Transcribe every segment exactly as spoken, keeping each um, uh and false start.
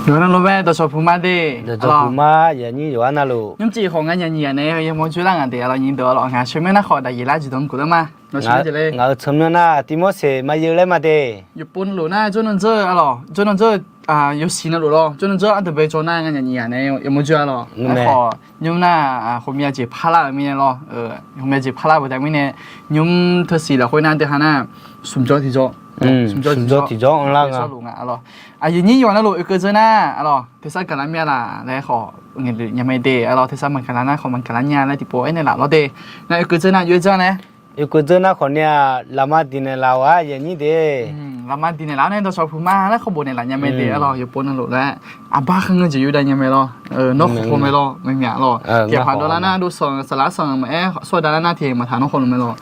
Yawqha navluf mae dawqshawq puq ma de. Dawqshawq puq ma, yaqnyir yawqha navluf. Nymrcif khawf ngar nya nyiq ghaq nae yamawr joerlar nga de, aqlawq nyiq deuq aqlawq, ngaq sheuq myanr nar khawf daqyeq lar jeq dawq mr guf lar ma. Ngaq-euq tsawq myanr nar aqtiq mawrseq ma yeu laer ma de. Yawqpov navluf nar jawrnan dzeur aqlawq, jawrnan dzeur, yawsiq navluf lawr, jawrnan dzeur ardeuq bae jawr nar ngar nya nyiq ghaq nae yamawr joer aqlawq. Aerkhawf nymr nar, ghawqmya jeq parlar-euq mirnae lawr, ghawqmya jeq parlar baqda mirnae, nymr teusiq lafkhoer nar aqdui ha nar, smq jawr tiqjawr, smq jawr tiqjawr anrlar nga luf nga aqlawq. Aqyuif nyir yawqha navluf oekeuv dzeur nar aqlawq, tersar gaqlar mya laf laer khawf ngaeqluf nya mae de aqlawq, tersar maqgaqlar nar khawf maqgaqlar nya laer tiqpov aernaeq laf lawr de. Nar oekeuv dzeur nar yoer dzeur nae, oekeuv dzeur nar khawf ni-aq, lafma diqnaeq laf-awq-ar yaqnyir de. Lafma diqnaeq laf-awr nae dawqshawq puq ma laer khawf bofnaeq laf nya mae de aqlawq, yawqpov navluf laer. Aqbar khaer ngeur jeq yurdav nya mae lawr. Nawr khawf haw mae lawr, ngaqmyaq lawr. Tiqghaq paq dawvlar nar dov sanq saqlaq sanq maqaer sawr dav lar nar tiq maqtaq nawr khawf luf mae lawr.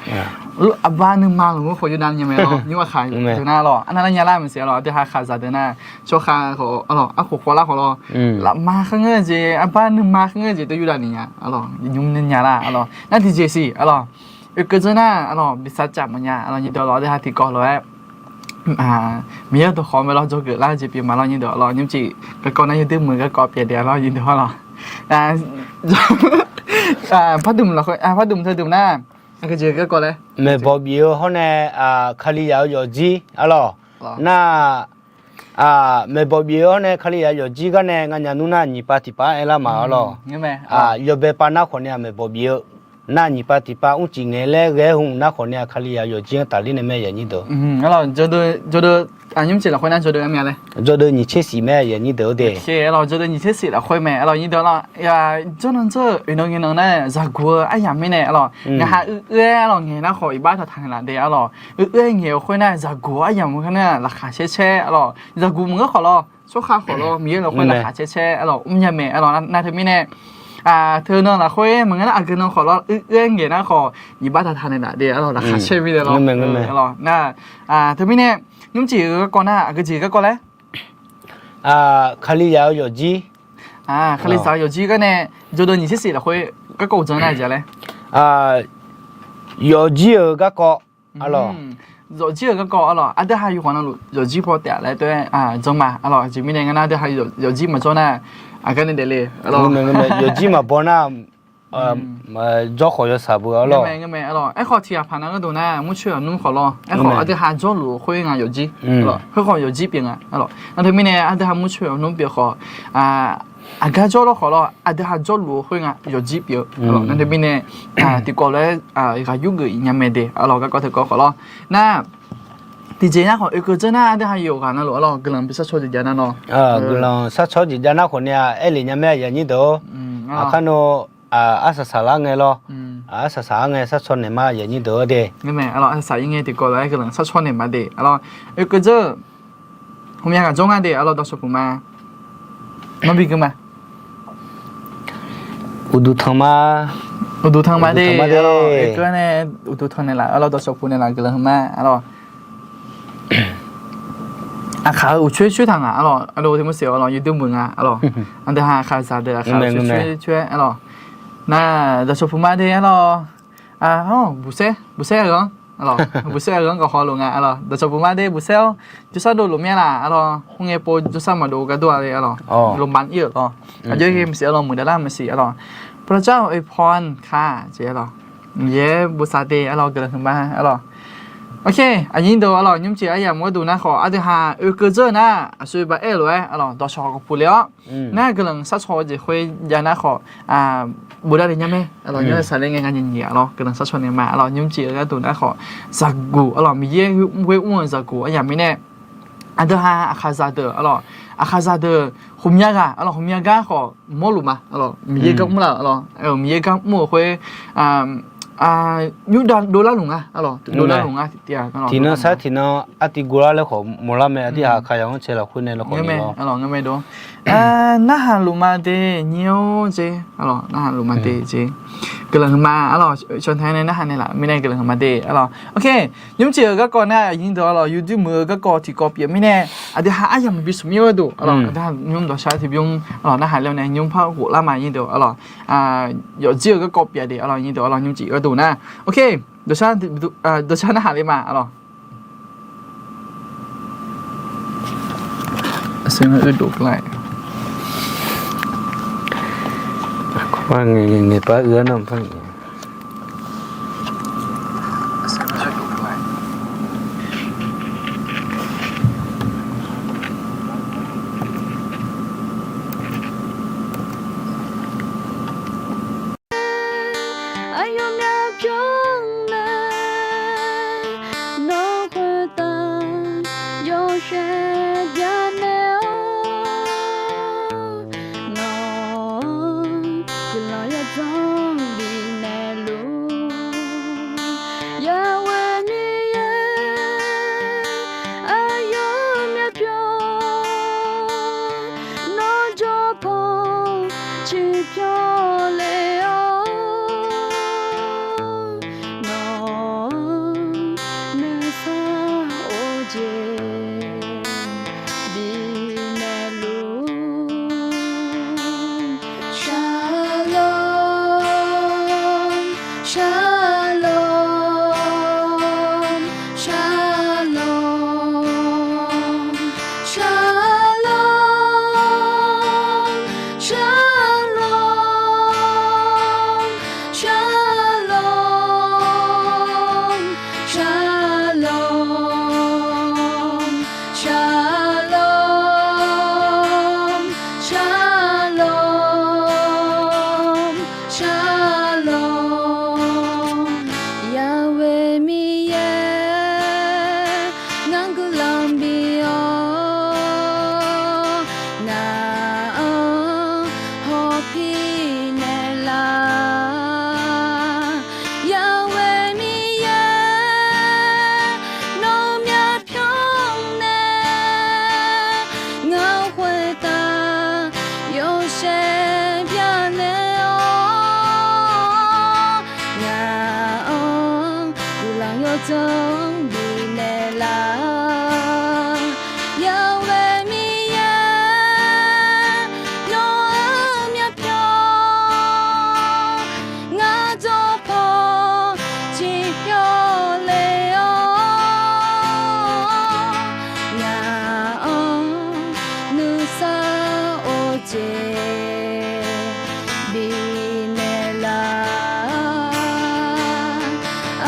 Aqbar nuima luf-anr khawf yurdav nya mae lawr, nymr aqkhaq deuq nar lawr, arnav lar nya lar maqsiq aqlawq, aqdui ha khaqzaq deuq nar, tsawrkhav khawf aqlawq, arkhof khawvlar khawf lawr. Lafma khaer ngeur jeq, aqbar nuima khaer ngeur jeq teu yurdav ni nya aqlawq, nymr nya lar aqlawq. Nar tiqjeq siq aqlawq, oekeuv dzeur nar aqlawq, bi sar caf mawf nya aqlawq, nyiq deuq aqlawq, aqdui ha tiqkawv lof-aer Miqyaer dawqkhawq mae lawr, dzawgeuf lar-eu jeq pyeuf ma lawr nyiq deuq aqlawq, nymrcif garkawv nar yawduir muiq-eu garkawv pyeuf de aqlawq nyiq deuq aqlawq. Pardmq lafkhoer, pardmq teudmq nar, aqgeu jeq garkawv laer, maeqbawq bif-eu hawr nae, Kalizaq-eu yawfjir aqlawq. Nar, maeqbawq bif-eu hawr nae Kalizaq-eu yawfjir gar nae nganyaf nmr nar nyiq pav tiqpav-anr aerlar ma aqlawq. Yawbae pav nar khawf ni-aq maeqbawq bif-eu nar nyiq pav tiqpav mrcif ngae laer ghae-aer hmq nar khawf ni-aq Kalizaq yawfjir-anr tafler nae mae yaqnyir deuq. Jawrdeuv, nymrcif lafkhoer nar jawrdeuv nyiq tser siq mae yaqnyir deuq-eu de. Jawrdeuv nyiq tser siq lafkhoer mae aqlawq nyiq deuq aqlawq. Jawrnan dzeur-euq oeqnan ngaenan nar zaqguq-eu aryamq mirnae aqlawq, ngaqha uir-aer aqlawq ngaeq nar khawf iqbax taqtaq naeqlaf de aqlawq. Uir-aer ngaeq-eu khoer nar zaqguq-eu aryamq khoer nar laqkhaq caer caer aqlawq, zaqguq maqngeur khawf lawr, tsawrkhav khawf lawr, Miqyaer lafkhoer laqkhaq caer caer aqlawq mrnya mae aqlawq. Nar teumirnae, teunan lafkhoer maqngeur nar aqgeu nan khawf lawr, uir-aer ngaeq nar khawf iqbax taqtaq naeqlaf de aqlawq, laqkhaq caer mirnae lawr aqlawq. Nar teumirnae, nymrcif-eu garkawv nar aqgeu jeq garkawv laer, Kalizaq-eu yawfjir, Kalizaq-eu yawfjir gar nae jawrdeuv nyiq tser siq lafkhoer garkawv uqdzan nar aqjeq laer, yawfjir-euq garkawv aqlawq. Yawfjir-euq garkawv aqlawq, aqdui ha yawqghaq navluf yawfjir paw taef-a laer tov-aer dzan ma aqlawq. Aqjeq mirnae ngar nar aqdui ha yawfjir maqjawr nar, aqgar nae daefle aqlawq. Yawfjir maqbaw nar, jawr khawf yawshaq beu aqlawq. Aerkhawf tiqghaq paq nav gharduq nar murcoer-euq nmr khawf lawr. Aerkhawf aqdui ha jawrluf-eu khoer nga yawfjir. Khoerkhawf yawfjir pyeuf nga aqlawq. Nar teumirnae aqdui ha murcoer-euq nmr pyeuf khawf, aqgar jawrlawr khawf lawr, aqdui ha jawrluf-eu khoer nga yawfjir pyeuf-eu aqlawq. Nar teumirnae tiqkawv lof-aer ghaq yur geuf nya mae de aqlawq, garkawv teukawv khawf lawr. Nar tiqjeq nar khawf oekeuv dzeur nar aqdui ha yawqghaq navluf aqlawq guiqlanq bi sharcaw jeq jav nar lawr. Guiqlanq sharcaw jeq jav nar khawf ni-aq aerlef nya mae yaqnyir deuq-or. Aqkar nawr, arsaq saq lar ngae lawr. Arsaq saq-ar ngae sharcaw naeq ma yaqnyir deuq-or de. Ngar mae aqlawq, arsaq saq-ir ngae tiqkawv lof-aer guiqlanq sharcaw naeq ma de aqlawq. Oekeuv dzeur-eu ghawqmya ghaq jawr nga de aqlawq, dawqshawq puq ma. Nawr bi gui ma. Uqduq tanq ma. Uqduq tanq ma de. Oekeuv nae uqduq tanq naeqlaf aqlawq, dawqshawq puq naeqlaf guiqlanq heu ma aqlawq. Aqkaq-eu uqcoer coer taq ngaq aqlawq, aqdui tiq mur siq aqlawq, yawduir muiq nga aqlawq. Aqdui ha aqkaq zaqdeuq aqkaq coer coer aqlawq. Nar dawqshawq puq ma de aqlawq. Buqsaer, buqsaer-eu ghanr aqlawq, buqsaer-eu ghanr gawqhaw lof nga aqlawq, dawqshawq puq ma de buqsaer-awr, jawrsar dov lof myav laf aqlawq, khoerngae pov jawrsar maqdov gardov-a le aqlawq. Lomaf-ir-euq lawr. Aqjox-aer ghae maqsiq aqlawq, muiqdaq lar maqsiq aqlawq. พระเจ้าอวยพรค่ะ jeq aqlawq. Miqyaer bosav de aqlawq, guiqlanq huiqma aqlawq. Oke, aqnyir deuq aqlawq, nymrcif aryamq gharduq nar khawf aqdui ha oekeuv dzeur-eu nar aqsur ba aer-eu lof-aer aqlawq, dawqshawq khawf puq le-awr, nar guiqlanq sharcaw-eu jeq khoer jav nar khawf, bofdav le nya mae aqlawq, nymr saqler ngae nga nyiq nyiq aqlawq, guiqlanq sharcaw naeq ma aqlawq, nymrcif-eu gharduq nar khawf, zaqguq aqlawq, Miqyaer ghoer mr-eu zaqguq aryamq mirnae, aqdui ha aqkaq zaqdeuq aqlawq, aqkaq zaqdeuq ghawqmya ghaq aqlawq, ghawqmya gar khawf mawrluf ma aqlawq, Miqyaer gar mr laf aqlawq, Miqyaer gar mr-euq khoer, nymr dav dovlar luf nga aqlawq, dovlar luf nga tiqtiq-aq. Tiqnan sar tiqnan artiv guvlar laer khawf mawrlar mae, aqdui ha aqkaq yaq-anr cae lafkhoer nae lawkhawf ni-awr. Narhaq luf ma de nyir-or jeq aqlawq, narhaq luf ma de jeq. Guiqlanq huiqma aqlawq, shawqtae nae narhaq naeqlaf mirnae guiqlanq huiqma de aqlawq. Oke, nymrcif-euq garkawv nar aqnyir deuq aqlawq, yawduir muiq-eu garkawv tiqkawv pyeuf mirnae, aqdui ha aryamq bi smq-ir gharduq aqlawq, aqdui ha nymr dawqshar tiqbymr aqlawq, narhaq le-awr nae nymr par ghoflar ma aqnyir deuq aqlawq. Yawfjir-euq garkawv pyeuf de aqlawq, aqnyir deuq aqlawq, nymrcif gharduq nar. Oke, dawqshar narhaq le ma aqlawq. Saqnaq uqduq gla-aer Par ngaeq, ngaeq par uiq-ar nar par ngaeq. Aqyawfmaf pyeuf-eu nawr khoertav yawshaef byanaeq-awr, nawq-anr guiqlanq yawdzanr bifnaeq luf-ur. Yawqghaq Miqyaer, aqyawfmaf pyeuf-awr, nawr jawrpanq ciqpyawr le-awr, nawq-anr nuisar of jeq bifnaeq luf-ur. Shalom, shalom, shalom, shalom, shalom, shalom, shalom, shalom, shalom, shalom. Yawqghaq Miqyaer, ngar guiqlanq bif-awr, ngaq-anr hawpir naeqlaf. Yawqghaq Miqyaer, nawr myavpyawr nae ngar khoertav yawshaef byanaeq-awr, ngaq-anr guiqlanq yawdzanr bifnaeq laf. Yawqghaq Miqyaer, nawr-anr myavpyawr, ngar jawrpanq ciqpyawr le-awr, ngaq-anr nuisar of jeq bifnaeq laf.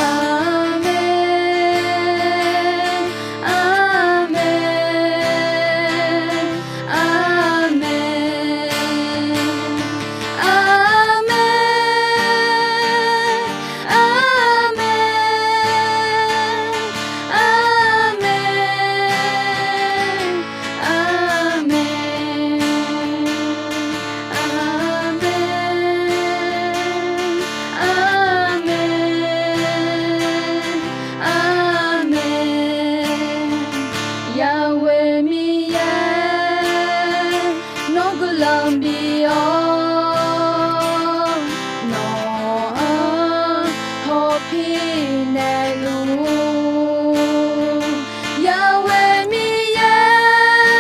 Aqmeq, aqmeq, aqmeq, aqmeq, aqmeq, aqmeq, aqmeq, aqmeq, aqmeq. Yawqghaq Miqyaer, nawr guiqlanq bif-awr, nawq-anr hawpir naeqluf-ur. Yawqghaq Miqyaer,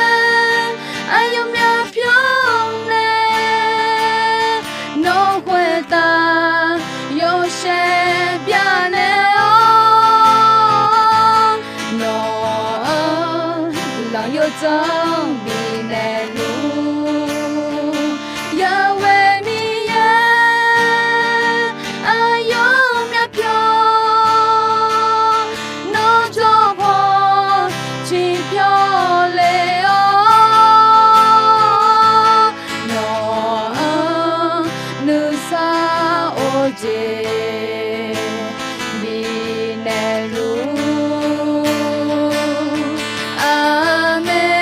aqyawf myavpyawr nae nawr khoertav yawshaef byanaeq-awr, nawq-anr guiqlanq yawdzanr bifnaeq luf-ur. Yawqghaq Miqyaer, aqyawf myavpyawr, nawr jawrpanq ciqpyawr le-awr, nawq-anr nuisar of jeq bifnaeq luf-ur. Aqmeq,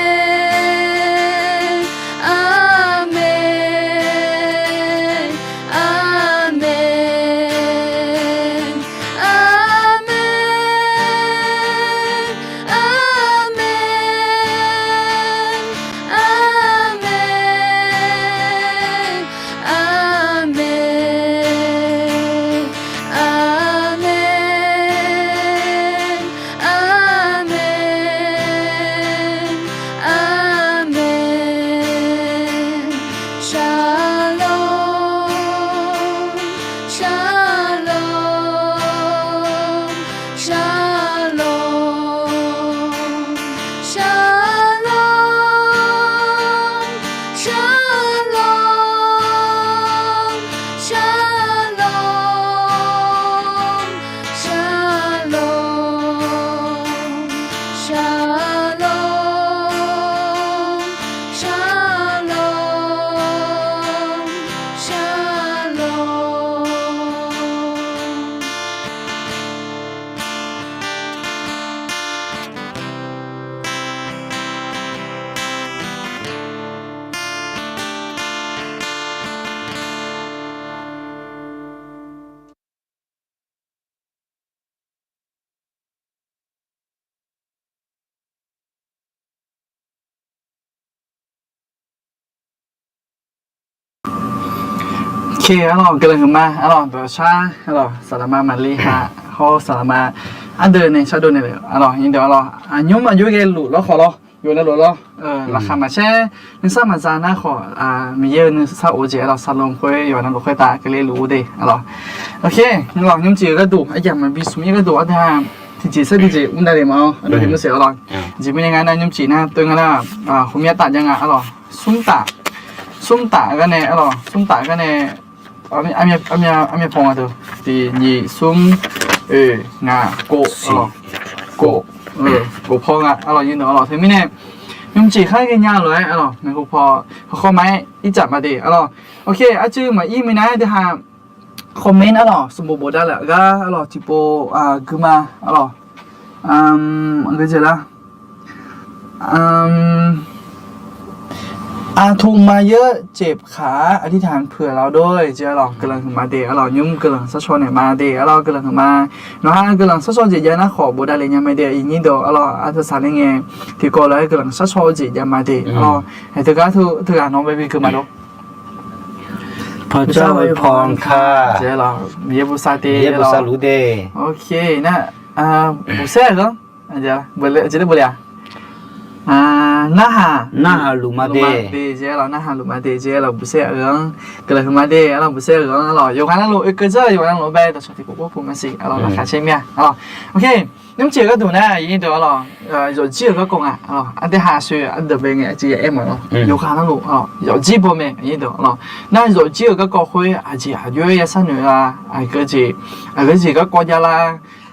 Shalom, shalom, shalom. Arlawq, guiqlanq huiqma arlawq, dawqshar arlawq, saqlaqma maqli ha hawr saqlaqma ardeuv nae shardov naeq-euq arlawq, nyirdeuq arlawq, aqnymr maqjov ghae luf lawr khawf lawr, yawf navluf lawr, laqkhaq maqcaer, nuisar maqza nar khawf, Miqyaer-euq nuisar of-eu jeq arlawq, saqlaq khoer yawf navluf khoertav keuvle luf-eu de arlawq. Ok, arlawq, nymrcif-eu gharduq, aqyawf maqbi smq-ir gharduq ardeuv-aq, tiqjeq saer tiqjeq mr davle ma-awr, aqdui mr saef arlawq. Aqjeq mirnae ngar nar nymrcif nar tov nga nar, hawmya taf jav nga arlawq, smr taf, smr taf gar nae arlawq, smr taf gar nae, armyav paw nga deuq, tiq nyiq smr, oeq ngaq kof, kof, kof paw nga arlawq, nyirdeuq arlawq. Teumirnae nymrcif khar ghaenya lof-aer arlawq, maeqhu paw hawkhawr ma-aer ircaf ma de arlawq. Ok, arcuiv maqir mirnae aqdui ha comment arlawq, sanqbof bofdav laf gar arlawq, tiqpov guima arlawq, aqgeujeq lar อา โทรมาเยอะ เจ็บขา อธิษฐานเผื่อเราด้วย jeq arlawq, guiqlanq huiqma de arlawq, nymr guiqlanq sharshawr naeq ma de arlawq, guiqlanq huiqma. Nawqha guiqlanq sharshawr jeq jav nar khawf bofdav le nya mae de, iqnyir deuq arlawq, aqteu saqler ngae tiqkawv lof-aer guiqlanq sharshawr-eu jeq jav ma de arlawq. Haeq teugar teughaq nawq-anr bae bi geu ma dawr. พระเจ้าอวยพรค่ะ jeq arlawq, Miqyaer bosav de, Miqyaer bosav luf de. Ok, nar, buqsaer-eu ghanr, jeq laer bofle-a, narhaq, narhaq luf ma de, jeq arlawq, narhaq luf ma de, jeq arlawq, buqsaer-eu ghanr, guiqlanq huiqma de arlawq, buqsaer-eu ghanr arlawq, yawqghaq navluf oekeuv dzeur, yawqghaq navluf bae dawqshawq tiqpov pov ma siq arlawq, laqkhaq caer mir-a arlawq. Ok, nymrcif-eu gharduq nar iqnyir deuq arlawq, yawfjir-euq garkawv nga arlawq, aqdui ha aqsoeq ardeuq bae ngae aqjeq ya aer ma lawr, yawqghaq navluf arlawq, yawfjir baw mae iqnyir deuq arlawq. Nar yawfjir-euq garkawv khoer aqjeq aqjox-aer ya sharnoeq la, aqgeu jeq, aqgeu jeq garkawv jav la,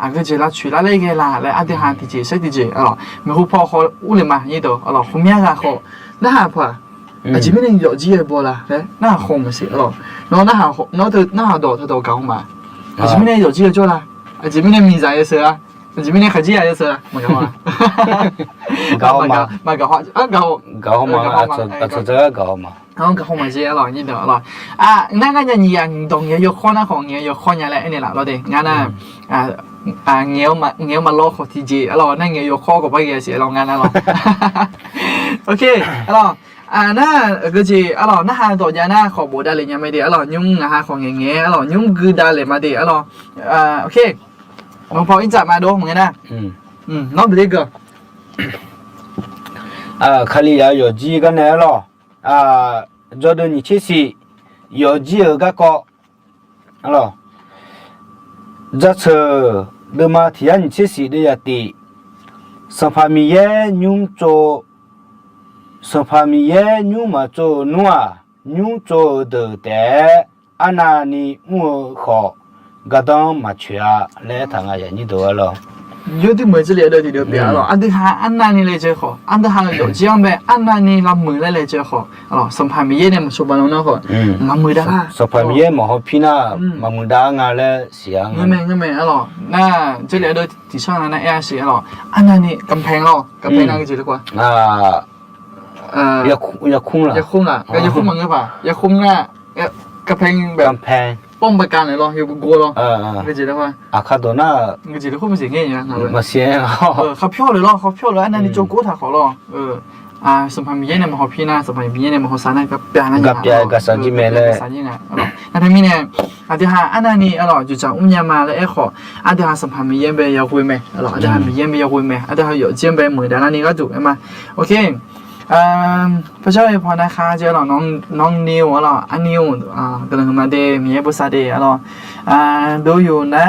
aqgeu jeq lavtsoeq lar laer ghae la laer aqdui ha tiqjeq saer tiqjeq arlawq, maeqhu paw khawf urle ma iqnyir deuq arlawq, hawmya ghaq khawf narhaq paq, aqjeq mirnae yawfjir-eu baw la laer narhaq khawf maqsiq arlawq. Nawr narhaq, nawr teu narhaq dawq teu dawq gaq haw ma. Aqjeq mirnae yawfjir-eu jawr la, aqjeq mirnae miqzaq yawseuq la, aqjeq mirnae khaqjir ya yawseuq la, maqgaq haw ma. Gaq haw ma, gaq haw ma, aqcawq dzaq gaq haw ma. Gaq haw maqjeq arlawq, nyirdeuq arlawq. Nar ngar nya nyiq yaq dawq ngaeq-eu yawkhawr nar khawf ngaeq-eu yawkhawr nya laer aernaeq laf lawr de, ngar nar ngaeq-eu maqlawr khawf tiqjeq arlawq, nar ngaeq-eu yawkhawr khawf par ghae siq arlawq, ngar nar lawr. Ok, arlawq, nar aqgeu jeq arlawq, narhaq dawq jav nar khawf bofdav le nya mae de arlawq, nymr ngaq ha khawf ngaeq ngaeq-aer arlawq, nymr gui dav le ma de arlawq. Ok, maqpaw irdzaq ma dov maqngae nar, nawr beuler geu Kalizaq yawfjir gar nae arlawq, jawrdeuv nyiq tser shif, yawfjir-euq garkawv arlawq, jaceuq deuvma tiq yar nyiq tser shif deuvya tif, Sanqpaq Miqyaer nymr tsov, Sanqpaq Miqyaer nymr maqtsov-eu nmr-aq, nymr tsov-eu deuq taef-aer arnavni mr-eu khawf, gardanr maqtsoeq-a laer aertaq nga, yaqnyir deuq arlawq. Yawduimeuq jeq le-a deuq tiqdeuq pyeuf arlawq, aqdui ha arnavni laejae khawf, aqdui ha-euq yawfjir-anr bae arnavni lavmuiq laer laejae khawf arlawq, Sanqpaq Miqyaer nae maqshawba lan nar khawf, maqmuiq dav-a. Sanqpaq Miqyaer maqhaw pir nar maqmuiq dav-a nga laer siq-a nga. Ngeur mae, ngeur mae arlawq. Nar jeq le-a deuq tiqshar nga nar aer-a siq arlawq, arnavni กำแพง lawr, กำแพง nar geujeq le khof-a ยาคุ้ม เหรอ ยาคุ้ม เหรอ ยาคุ้ม maqngeur paq, ยาคุ้ม nar กำแพง แบบ ป้อมปราการ naeq lawr, yawgor gor lawr, geujeq le khof, aqkar dawq nar geujeq le khof maqsiq ngae nya, maqsiq-a. Khar pyawr le lawr, khar pyawr le arnavni tsov gor taq khawf lawr. Sanqpaq Miqyaer nae maqhaw pir nar, Sanqpaq Miqyaer nae maqhaw sar nar, garpyav nar, garpyav gaqsaq jir mae laer. Nar teumirnae aqdui ha arnavni arlawq, dzoeqdzaq mrnya ma laer aer khawf, aqdui ha Sanqpaq Miqyaer-anr bae yaghoe mae arlawq, aqdui ha Miqyaer-anr bae yaghoe mae, aqdui ha yawfjir-anr bae muiqdav larni gharduq aer ma. Ok, พระเจ้าอวยพรนะคะ jeq arlawq, nawr ni-or arlawq, arni-or, guiqlanq huiqma de, Miqyaer bosav de arlawq. ดูอยู่นะ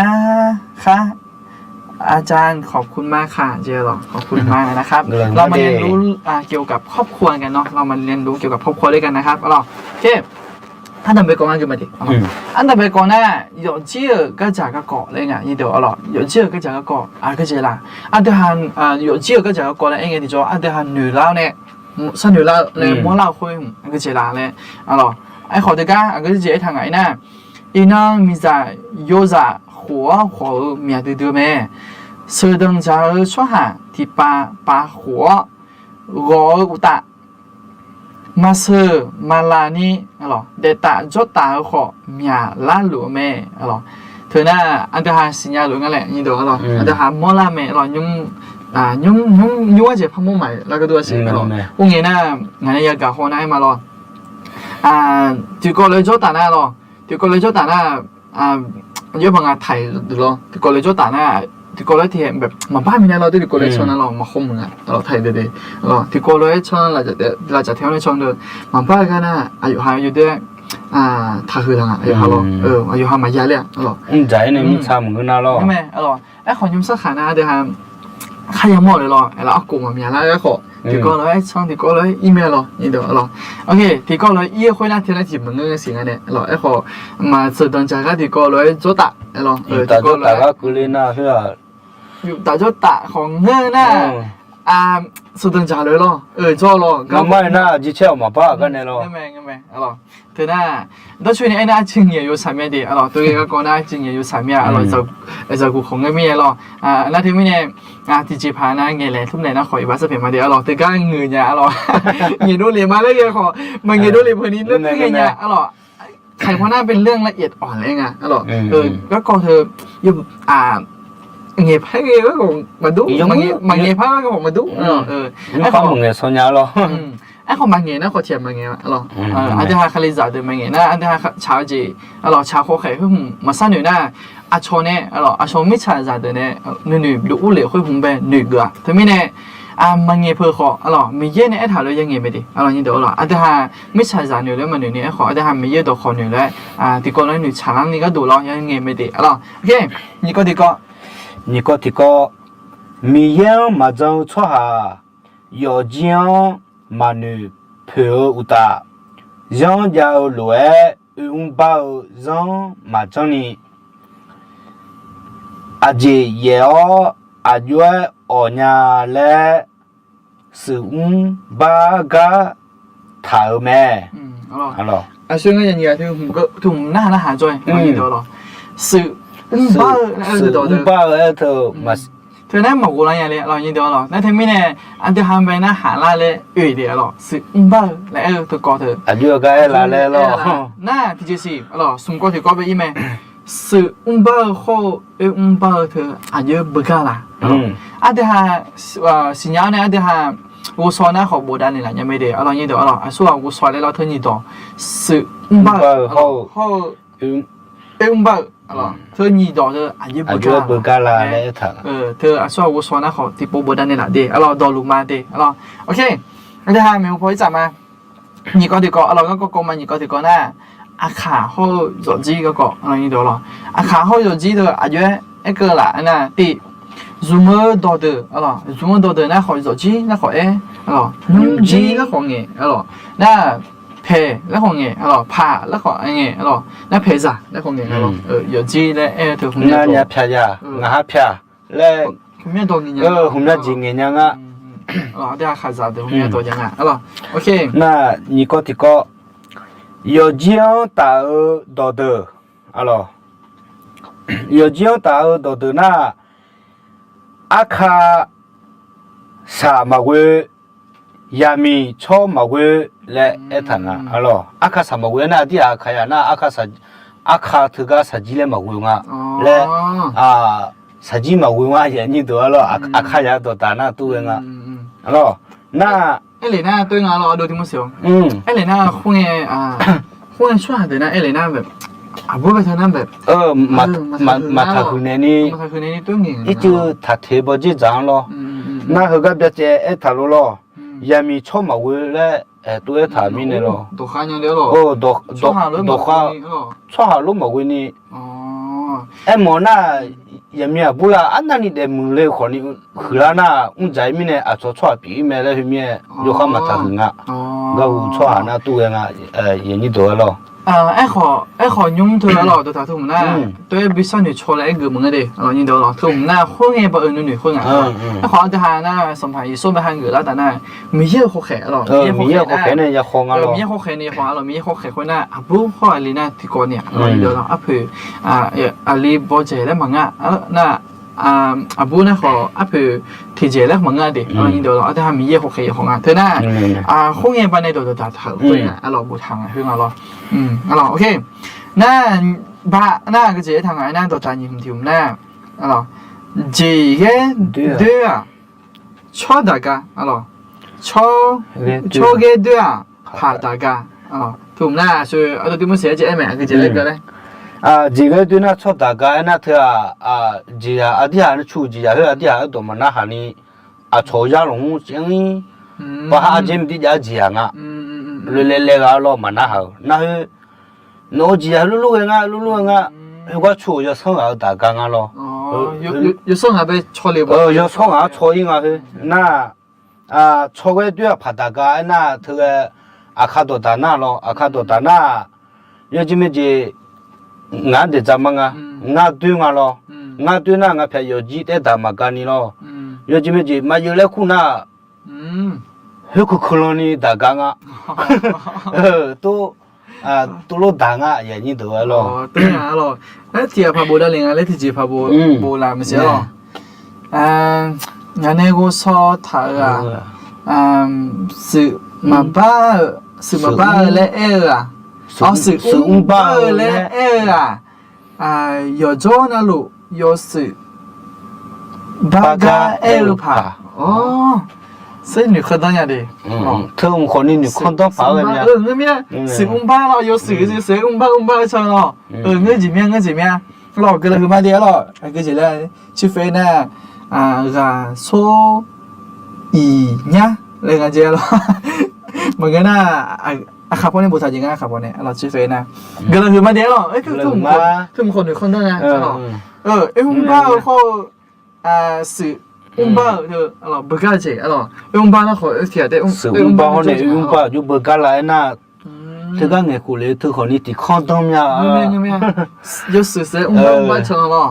คะ อาจารย์ ขอบคุณมากค่ะ jeq arlawq, ขอบคุณมากนะครับ เรามาเรียนรู้เกี่ยวกับครอบครัวกันเนาะ เรามาเรียนรู้เกี่ยวกับครอบครัวด้วยกันนะครับ arlawq. Ok, Ardanq bae kawv nga geu ma de. Ardanq bae kawv nar, yawfjir-euq gardzaq garkawv laer nga, nyiq deuq arlawq, yawfjir-euq gardzaq garkawv aqgeu jeq laq. Aqdui ha, yawfjir-euq gardzaq garkawv laer aer ngae tiqjawr, aqdui ha noeqlar-awr nae, sharnoeq lar-eu laer mawrlar-eu khoer aqgeu jeq laq laer, arlawq. Aerkhawf teugar aqgeu jeq aertaq ngaq-ir nar, iqnan miqzaq yozaq khof-awr khawf-eu myaq duidui-eu mae. Sheuqdanq dzaq-eu tsawrhaq tiqpav pav khof-awr ghawq-eu uqtaf, maqsheuq maqlaq ni, arlawq, daeftaf jawrtaf-eu khawf myaqlar luf-eu mae, arlawq. Teunar aqdui ha siqnya luf nga laer, nyiq deuq arlawq, aqdui ha mawrlar mae, arlawq, nymr, nymr, nymr-aer jeq parmawr maqlar gardov-a siq, arlawq. Khoerngae nar, ngaq nae yagaq haw nar-aer ma lawr. Tiqkawv lof-aer jawrtaf nar lawr, tiqkawv lof-aer jawrtaf nar, aqjox-aer paq nga taq-iq deuq lawr, tiqkawv lof-aer jawrtaf nar, tiqkawv lof-aer tiqhae maqbar minae lawr, tiqkawv lof-aer can nar lawr, maqkhawr muiq nga, arlawq, taqheu deuq de. Arlawq, tiqkawv lof-aer can, lafdzaq tae-awr nae can deuq, maqbar-eu gar nar, aqyawf ha yawdoer-aer taqhuiq taq nga, aqyawf ha lawr, aqyawf ha maqya ler-a, arlawq. Mrdzaq-aer nae mirtsa maqngeur nar lawr. Arlawq, aerkhawf nymr sarkhaq nar aqdui ha kharya mawr-eu le lawr, arlawq, arkof maqmyaq lar-eu aerkhawf, tiqkawv lof-aer can, tiqkawv lof-aer ir mae lawr, nyiq deuq arlawq. Tiqkawv lof-aer ir-eu khoer nar teu nar tiq maqngeur siq nga nae, arlawq, aerkhawf maqsheuqdanq dzaq gar tiqkawv lof-aer jawrtaf, arlawq, tiqkawv lof-aer gar keuvle nar khoer-aq, uqtaf jawrtaf khawf ngeur nar, sheuqdanq dzaq lof-aer lawr, jawr lawr, garma-aer nar jircaer-awq maqbar gar nae lawr. Teu nar, dawrcoeni aernar arcuiv ngaeq yawshaq mya de, arlawq, tov ghae garkawv nar arcuiv ngaeq yawshaq mya, arlawq, zaqguq khawf ngeur mirnae lawr. Nar teumirnae, tiqjeqpaq nar ngaeqlaeq tmrlaeq nar khawf iqbax sarpaeq ma de, arlawq, teugar ngeuq nya, arlawq, ngaeqdov lef ma laer ghae khawf, maqngaeqdov lef peuqni nar tmr ghae nya, arlawq. ไขข้อ นั้นเป็นเรื่องละเอียดอ่อน laer nga, arlawq. Garkawv teu, ngaeq par ghae-eu khawf maqdur, maqngaeq par ghae khawf maqdur, aerkhawf maqngaeq sanqnya lawr. Aerkhawf maqngaeq nar khawf tiq ghaq maqngaeq, arlawq. Aqdui ha kalizaq deuq maqngaeq nar aqdui ha tsaq-eu jeq, arlawq, tsaq khawf khaeq khoer hmq maqsharnoeq nar, aqcawq nae, arlawq, aqcawq mirtsaqzaq deuq nae nuinoeq dov urlef khoer hmq bae noeqgeuf-a. Teumirnae, maqngaeq peuq khawf, arlawq, Miqyaer nae aertaq lof-aer yangaeq mae de, arlawq, nyiq deuq arlawq. Aqdui ha mirtsaqzaq noeq lof-aer maqnoeq ni aerkhawf, aqdui ha Miqyaer dawqkawq noeq lof-aer, tiqkawv lof-aer noeqtsaq lar ni gharduq lawr yangaeq mae de, arlawq. Nyiq kawv tiqkawv, nyiq kawv tiqkawv, Miqyaer-anr maqjan-eu tsawrhaq yawfjir-anr maqnoeq poeq-eu uqtaf, yanr jav-eu lof-aer oermr bar-eu zanr maqjanr ni, aqjeq yaef-awr aqjox-aer awq nya laer shuif mr bar gar taq-euq mae. Aqsur ngar ya nyiq ghaq teu hmq narhaq narhaq jawr-aer, shuif mr bar-eu, mr bar-eu aer-eu teu, teu nar maqghof lar nya le, arlawq, nyiq deuq arlawq. Nar teumirnae aqdui ha bae narhaq lar laer oe de, arlawq, shuif mr bar-eu laer aer-eu teukawv teu, aqjox-eu gar aer la laer lawr. Nar tiqjeq siq, arlawq, smq kawv tiqkawv bae ir mae. Shuif mr bar-eu hawr-eu oermr bar-eu teu aqjox-aer beugar la. Aqdui ha siqnya-awr nae aqdui ha ghovshaw nar khawf bofdav naeqlaf nya mae de, arlawq, nyiq deuq arlawq. Aqsur ghaq ghovshaw laer lawr, teu nyiq dawq, shuif mr bar-eu hawr-eu oermr bar-eu, arlawq, teu nyiq dawq teu aqjox-aer beugar la laer aertaq-a. Teu aqsur ghaq ghovshaw nar khawf tiqpov bofdav naeqlaf de, arlawq, dawqluf ma de, arlawq. Oke, aqdui ha maeqhu paw ir tsaf ma. Nyiq kawv tiqkawv, arlawq, ngar kawv kawv ma, nyiq kawv tiqkawv nar, aqkaq hawr-eu zawqjir garkawv, arlawq, nyiq dawq arlawq. Aqkaq hawr-eu zawqjir deuq aqjox-aer aerkeuv laf aernar, tiq, zmq-eu dawqdeuq, arlawq, zmq-eu dawqdeuq nar khawf zawqjir nar khawf aer, arlawq, nymrjir nar khawf ngaeq, arlawq, nar paeq lar khawf ngaeq, arlawq, paq lar khawf ngaeq, arlawq, nar paeqzaq lar khawf ngaeq, arlawq, yawqjir laer aer-eu teu hmq nya pyaq ya, ngaq ha pyaq laer, hmq mya jeq ngaeq nya nga. Nar nyiq kawv tiqkawv, yawqjir-anr taf-eu dawqdeuq, arlawq, yawqjir-anr taf-eu dawqdeuq nar, arka shaq maqghoe, yaqmiq tsawr maqghoe laer aertaq nga, arlawq. Arka shaq maqghoe nar, aqdir aqkaq ya nar, arka teugar shaqjir laer maqghoe nga laer, shaqjir maqghoe nga, yaqnyir deuq, arlawq, arka ya dawqdaq nar tov ghae nga, arlawq. Nar aerlef nar tov nga, arlawq, aqdui tiq mr siq-awr, aerlef nar khoerngae, khoerngae tsawrhaq deuq nar aerlef nar, aqbur bae teu nar, maqtaqhuiq naeq ni, ircuf taqteq bawjer dzaq-anr lawr. Nar heugar byacaev aertaq lof lawr. Yaqmiq tsawr maqghoe laer aer tov aertaq mirnae lawr. Dawqkhav, tsawrhaq lof maqghoe ni. Aermawf nar, yaqmiq aqbur la arnavni daefmuiq le-eu khawfni huiqlar nar, mr dzaq-ir mirnae aqcawq tsawrhaq pyeuf-ir mae laer khoermirnae, yawkhar maqtaqhuiq nga. Garhu tsawrhaq nar tov ghae nga, yaqnyir deuq-aer lawr. Aerkhawf, aerkhawf nymr teu arlawq, dawqtaq teu hmq nar, tov-aer bi sharnoeq caw laer aer geuf maqngeur de. Arlawq, nyiq dawq lawq, teu hmq nar khoerngae ba-euq nuinoeq khoernga. Aerkhawf, aqdui ha nar, Sanqpaq Yeqsur bae hageuf lar taf nar, Miqyaer-euq hawkhaeq arlawq, Miqyaer hawkhaeq nae yakhawf nga lawq. Miqyaer hawkhaeq nae yakhawf nga lawq. Miqyaer hawkhaeq khoer nar, aqbur hawr aqli nar tiqkawv ni-a. Arlawq, aqpoeq aqli bawjaeq laer maqnga nar, aqbur nar khawf arpoeq tiqjeq laer maqnga de. Arlawq, aqdui ha Miqyaer hawkhaeq yakhawf nga. Teu nar, khoerngae ba nae dawqdaq taq-euq khoer nga. Arlawq, boftaq nga khoer nga lawr. Arlawq, ok. Nar, ba nar, aqgeujeq aertaq nga aernar, dawqtaq nyiq hmq tiq hmq nar, arlawq, jeqghaer doer-aq, tsawrdaq ga, arlawq, tsawrghaer doer-aq, paqdaq ga. Teu hmq nar, aqdui tiq mur seq-aer jeq aer mae, aqgeujeq laer ga laer. Jeqghaer doer nar tsawrdaq ga aernar teu-aq, jeqzaq aqdir haq nar cu-eu jeqzaq khoer aqdir haq-aer dawq maqnar haq ni, aqcawq-eu yar lawq mr caer-ir, ba har arjer maqdir jav-aer jeqzaq nga. Loe laev laev ghaq-a lawr maqnar haq-euq nar khoer, nawq-eu jeqzaq lurlur ghae nga, lurlur ghae nga. Khoergar cu-euq yawsanr ghaq-eu daq ga nga lawr. Yawsanr ghaq-anr caw-ir nga khoer nar, tsawrghaer doer-aq paqdaq ga aernar teu ghae, aqkar dawqdaq nar lawr, aqkar dawqdaq nar, yawjeq maeqjeq ngaq-anr daeqdzaq ma nga. Ngar doer nga lawr. Ngar doer nar nga pyaq yawqjir taer daq maqga ni lawr. Yawjeq maeqjeq maqyeuf laer kur nar, khoerkeuv keuv lan ni daq ga nga. Tov, tov lor daq nga aqyuif aqnyir deuq-a lawr. Aer tiq ghaq paq bofdav le nga laer tiqjeq paq bof laf maqsiq lawr. Ngaq nae ghovshaw taq-euq-aq, shuif maqbar-eu, shuif maqbar-eu laer aer-eu-aq, shuif mrbar-eu laer aer-eu-aq, yawqjawr navluf yawshuif bar gar aer-eu paq. Sher noeqkhanr danr nya de. Teu mq khawf ni noeqkhanr danr paq-aer ghae mya. Ngeur mir-a, shuif mrbar lawr yawshuif-eu jeq shuif mrbar mrbar-eu can lawr. Ngeur jeq mir-a, ngeur jeq mir-a. Lawr, guiqlanq huiqma de arlawq. Aqgeujeq laer, cirfae nar, ghaq sor iq nyar laer nga jeq arlawq. Maqngeur nar, aqkaq paw nae boftaq jeq nga, aqkaq paw nae arlawq, cirfae nar. Guiqlanq huiqma de arlawq. Teu mq khawf noeqkhanr danr nya. Oer, mrbar-eu khawr-eu, shuif mrbar-eu teu arlawq, beugar jeq arlawq. Oer mrbar nar khawf oer tiq ghaq taef, shuif mrbar hawr nae oer mrbar aqjox beugar la aernar, teugar ngaeqkhof le teu khawf ni tiqkanr danr mya. Yawshuif shuif-aer mrbar mrbar can lawr.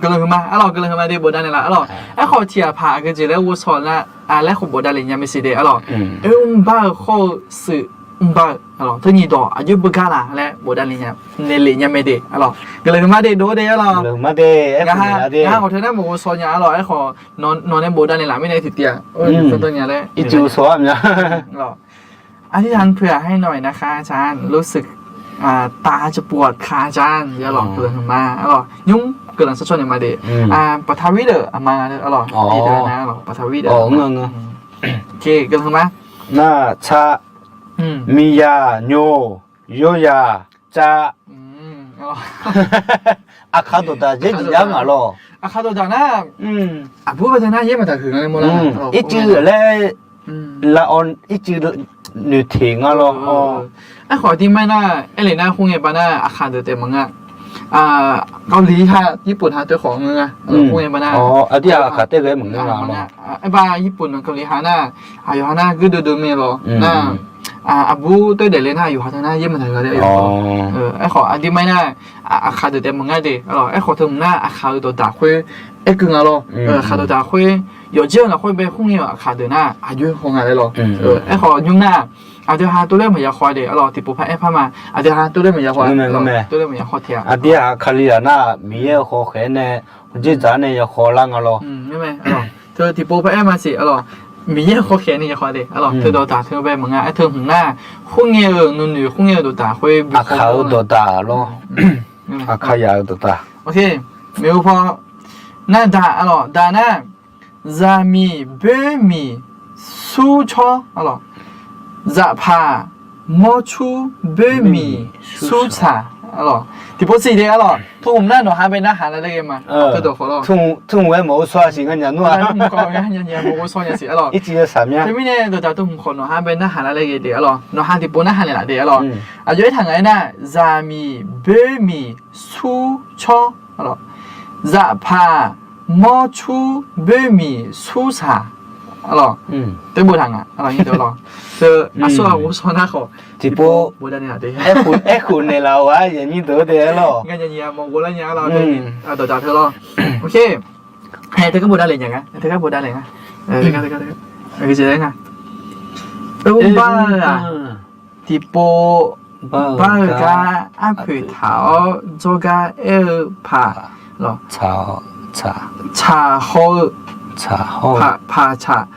Guiqlanq huiqma arlawq, guiqlanq huiqma de bofdav naeqlaf arlawq. Aerkhawf tiq ghaq paq aqgeujeq laer ghovshaw nar, laer khawf bofdav le nya mae siq de arlawq. Oer mrbar-eu khawr-eu shuif mrbar-eu arlawq, teu nyiq dawq aqjox beugar la laer bofdav le nya, naeqlaf nya mae de arlawq. Guiqlanq huiqma de dov-aer de arlawq. Ngaq ha khawf teu nar maqghovshaw nya arlawq. Aerkhawf nawq nae bofdav naeqlaf mirnae tiqtiv-aq, oer noeqkhanr danr nya laer ircuf shaw-ar mya. Aqdui ha poeq-aq haer nawq-iq narkhar car-anr รู้สึกตาจะปวดคา car-anr arlawq. Guiqlanq huiqma arlawq. Nymr guiqlanq sawrcawv naeq ma de. Baqtawir deuq aqma arlawq. Baqtawir deuq guiqlanq huiqma. Nar, tsaq, miqzaq, nyoq, yawzaq, cav. Aqkaq dawqdaq dzer jeq yar ngaq lawr. Aqkaq dawqdaq nar, aqbur bae teu nar yaer maqdaq huiq nga laer mawrlar. Ircuf laer, la-awr ircuf noeqteq nga lawr. Aerkhawf aqdirmar nar, aerlef nar khoerngae ba nar aqkaq deuq taef maqnga. เกาหลี ha, ญี่ปุ่น ha teu khawf ngeur nga. Khoerngae ba nar, aqdir aqkaq taef ghae maqngeur nga. Aerba ญี่ปุ่น aqkaq เกาหลี ha nar, aqyawf ha nar guirdeuv deuv mae lawr nar, aqbur taef daefle nar aqyawf ha teu nar yaer maqdaq huiq nga laer. Aerkhawf aqdirmar nar, aqkaq deuq taef maqnga de arlawq. Aerkhawf teu hmq nar aqkaq-eu dawqdaq khoer aerkeuv nga lawr. Aqkaq dawqdaq khoer, yawqjeq-eu lafkhoer bae khoerngae-euq aqkaq deuq nar aqjox haw nga laer lawr. Aerkhawf nymr nar, aqdui ha tov laer maqya haw de arlawq. Tiqpov par aer par ma, aqdui ha tov laer maqya haw, tov laer maqya haw tiq-aq. Aqdir ha Kali-aq nar Miqyaer-euq hawkhaeq nae, hawdzer dzaq nae ya haw lar nga lawr. Teu tiqpov par aer ma siq arlawq. Miqyaer-euq hawkhaeq nae ya haw de arlawq. Teu dawqdaq teu bae maqnga. Aer teu hmq nar, khoerngae-euq nuinoeq khoerngae-eu dawqdaq khoer aqkaq-eu dawqdaq lawr. Aqkaq yaq-eu dawqdaq. Maeqhu paw nar daq arlawq, daq nar, zaqmiq boermiq surcawr arlawq, zafpaq mawrcur boermiq surtsaq arlawq. Tiqpov siq de arlawq. Teu hmq nar nawq ha bae narhaq lar ler ghae ma. Teu dawq khawf lawr. Teu hmq ghae maqghovshaw siq nga nya nmr-a. Maqghovshaw nya siq arlawq. Ircuf yashaq mya. Teumirnae dawqdaq teu hmq khawf nawq ha bae narhaq lar ler ghae de arlawq. Nawq ha tiqpov narhaq naeqlaf de arlawq. Aqjox aertaq ngaq aernar, zaqmiq boermiq surcawr arlawq, zafpaq mawrcur boermiq surtsaq. Arlawq, teu boftaq nga arlawq, nyir deuq arlawq. Teu aqsur ghaq ghovshaw nar khawf tiqpov bofdavni laf te. Aerkhof naeqlaf-euq ghaq-a, nyir deuq-eu te arlawq. Ngar nya nyi-a maqghov lar nya arlawq, dawqdaq teu lawr. Oke. Hae, teugar bofdavle nya nga, teugar bofdavle nga. Aqjeq nga, bar-eu-aq, tiqpov bar-eu gar arpoeq taq-awr jawrgar aer-eu paq, tsaq haw-eu, paq tsaq,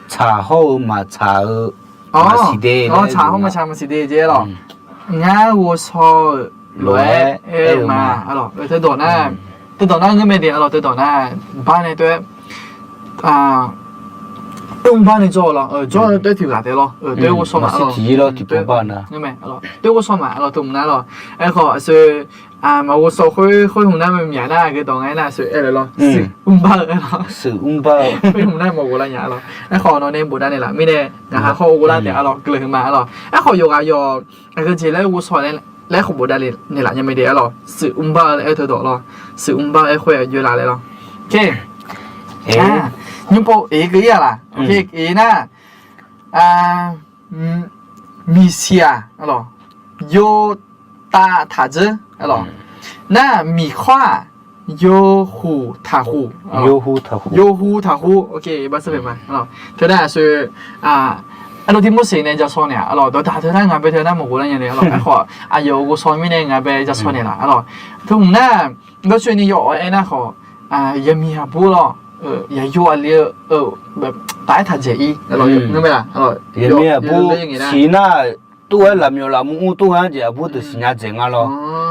tsaq hawr-eu maqtsaq-eu, maqsiq de, tsaq hawr maqtsaq maqsiq de jeq arlawq. Ngar ghovshaw-euq lof-aer aer-eu ma arlawq. Teu dawq nar, teu dawq nar ngeur mae de arlawq, teu dawq nar bar nae teu-aer mrbar nae jawr-eu lawr, jawr-eu teu tiq ghaq taef lawr, teu ghovshaw ma arlawq. Teu ghovshaw ma arlawq, teu hmq nar lawr. Aerkhawf aqsur maqghovshaw khoer, khoer hmq nar myaq nar aqgeu dawq nga aer nar aqsur aer-eu lawr, shuif mrbar-eu arlawq. Khoer hmq nar maqghof lar nya arlawq. Aerkhawf nawq nae bofdavle laf mirnae ngaq ha hawr-eu ghov lar taef arlawq, guiqlanq huiqma arlawq. Aerkhawf yawqghaq yawq aqgeu jeq laer ghovshaw laer khawf bofdavle naeqlaf nya mae de arlawq. Shuif mrbar-eu laer aer teu dawq lawr. Shuif mrbar-eu aer khoer aqjoe laf laer lawr. Nymr pov eq keuv ir-aq laq. Eq nar, miqsiq-aq arlawq, yawtav taq dzeur arlawq. Nar miqkhawr-aq, yawhuq taqhuq, yawhuq taqhuq. Teunar aqsur, ardov Tirmorseq nae jasaw naeq-aq arlawq, dawqdaq teunar ngaq bae teunar maqghof lar nya le arlawq. Aerkhawf aqyawf-euq ghovshaw mirnae ngaq bae jasaw naeq laf arlawq. Teu hmq nar, gawrcoeni yaw-awr aernar khawf, yaqmiq aqbur lawr, yaqyo aqli-eu taf-aer taq dzaeq ir, ngeur mae laq? Yaqmiq aqbur siq nar, tov-aer lafmyawf lafmur ur tov-aer jeq aqbur deuq siqnya dzaeq nga lawr.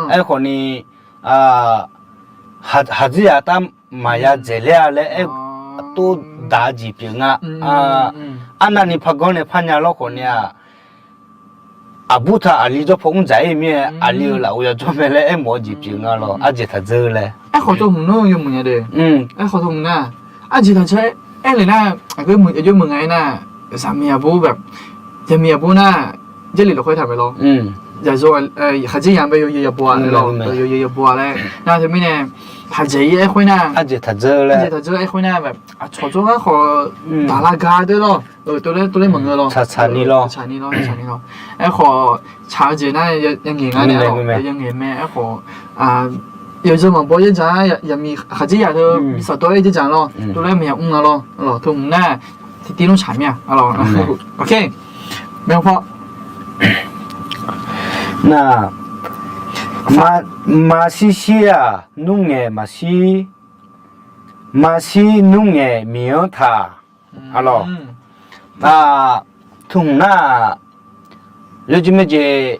Aerkhawf ni, haqdzir yaq tar maqya dzaeq ler-a laer aer, tov daq-eu jeq pyeuf nga. Arnavni parganr nae parnya lawr khawf ni-aq, aqbur taq aqli jawr paw mr dzaq ir mir-aer, aqli-euq lafov yajawr mae laer aermawf-eu jeq pyeuf nga lawr, ardzaeq taq dzeur laer. Aerkhawf teu hmq nar yawmuiq nya de. Aerkhawf teu hmq nar, ardzaeq taq dzeur aer le nar, aqgeu muiq aqjox muiq nga aer nar, zaqmiq aqbur, zaqmiq aqbur nar, Jarlif lafkhoer taq mae lawr. Zaqzo, khaqdzerzaq bae yawzeu yabo-a laer lawr, yawzeu yabo-a laer nar teumirnae, taq dzaeq ir aer khoer nar, ardzaeq taq dzeur aer khoer nar, aqcawq jawrgar khawf daqlar gar doer lawr, tov laer maqngeur lawr, tsaqni lawr, tsaqni lawr. Aerkhawf tsaq-eu jeq nar, yangaeq ngar nae, yangaeq mae aerkhawf, yawzeu maqbaw yaerdzaq-a, yaqmiq khaqdzerzaq teu bi saqdawr-aer dzerdzaq lawr, tov laer maqya mr nga lawr, teu hmq nar, tiqtiv nmr tsaq mir-a. Maeqhu paw nar, maqshir shir-aq, nmr ngaeq maqshir, maqshir nmr ngaeq miq-anr taq arlawq. Teu hmq nar, yawjeq majeq,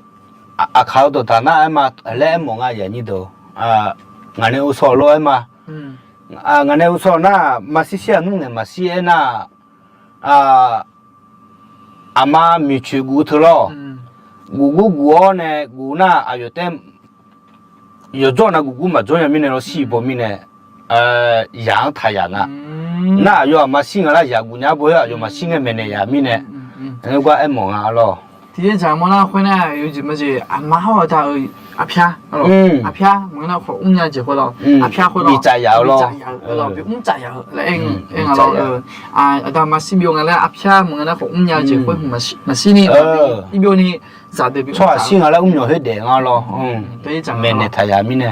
aqkaq-eu dawqdaq nar aer ma laer aermawf nga yaqnyir deuq. Ngaq nae uvshaw lawr aer ma. Ngaq nae uvshaw nar, maqshir shir-aq nmr ngaeq maqshir aer nar, aqma miqcoeq guf-eu teu lawr. Guf gur guf-awr nae guf nar aqyawf taef yawqjawr nav guf gur maqjawr nya mirnae lawr, shir baw mirnae, yaq-anr taq yaq nga. Nar aqyawf aqma shir nga lar, yaq guf nya-ar baw-aer aqyawf maqshir ngae maeqnaeq yaq mirnae, gar aermawf nga lawr. Tiqjeq dzaq mawr nar khoer nar, yawjeq majeq aqma hawr aqda-euq aqpyar, aqpyar maqngeur nar khawf mrnya jeq khoer lawr, aqpyar khoer lawr, bidzaq yaq-eu lawr, bimr dzaq yaq-eu laer aer nga lawr. Aqda maqshir byov nga laer aqpyar maqngeur nar khawf mrnya jeq khoer maqshir ni, irbyov ni, zaqdeuq bi tsawrhaq shir nga laer mr myawq khoerdaef nga lawr, maeqnaeq taq yaq mirnae.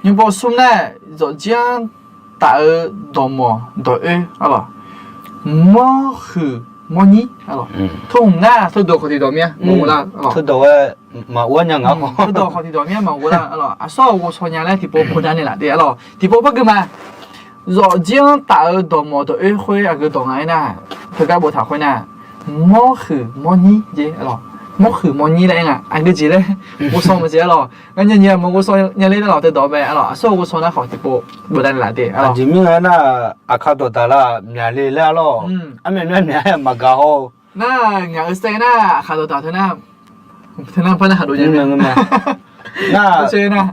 Nymr pov smr nar, zawqjir-anr taf-eu dawqmawq dawq-oer arlawq, mawrhuiq mawrnyir arlawq. Tov hmq nar teu dawq khawf tiqdawq mir-a, maqghov lar. Teu dawq-aer maqghov nya nga. Teu dawq khawf tiqdawq mir-a, maqghov lar arlawq. Aqsawr-euq ghovshaw nya laer tiqpov bofdavni laf te arlawq. Tiqpov par gui ma. Zawqjir-anr taf-eu dawqmawq dawq-oer khoer aqgeu dawq nga aernar, teugar boftaq khoer nar, mawrhuiq mawrnyir jeq arlawq. Mawrhuiq mawrnyir laer aer nga, aqgeu jeq laer ghovshaw maqjeq arlawq. Ngar nya nyi-a maqghovshaw nya ler arlawq, teu dawq bae arlawq. Aqsawr-euq ghovshaw nar khawf tiqpov bofdavni laf te arlawq. Aqjeq mirnae aernar, aqkaq dawqdaq la myaqle laer arlawq. Armyaq myar myaq-aer maqgaq hawr-eu. Nar ngaq-euq saev nar aqkaq dawqdaq teu nar, teu nar par nar khaqdov nya. Nar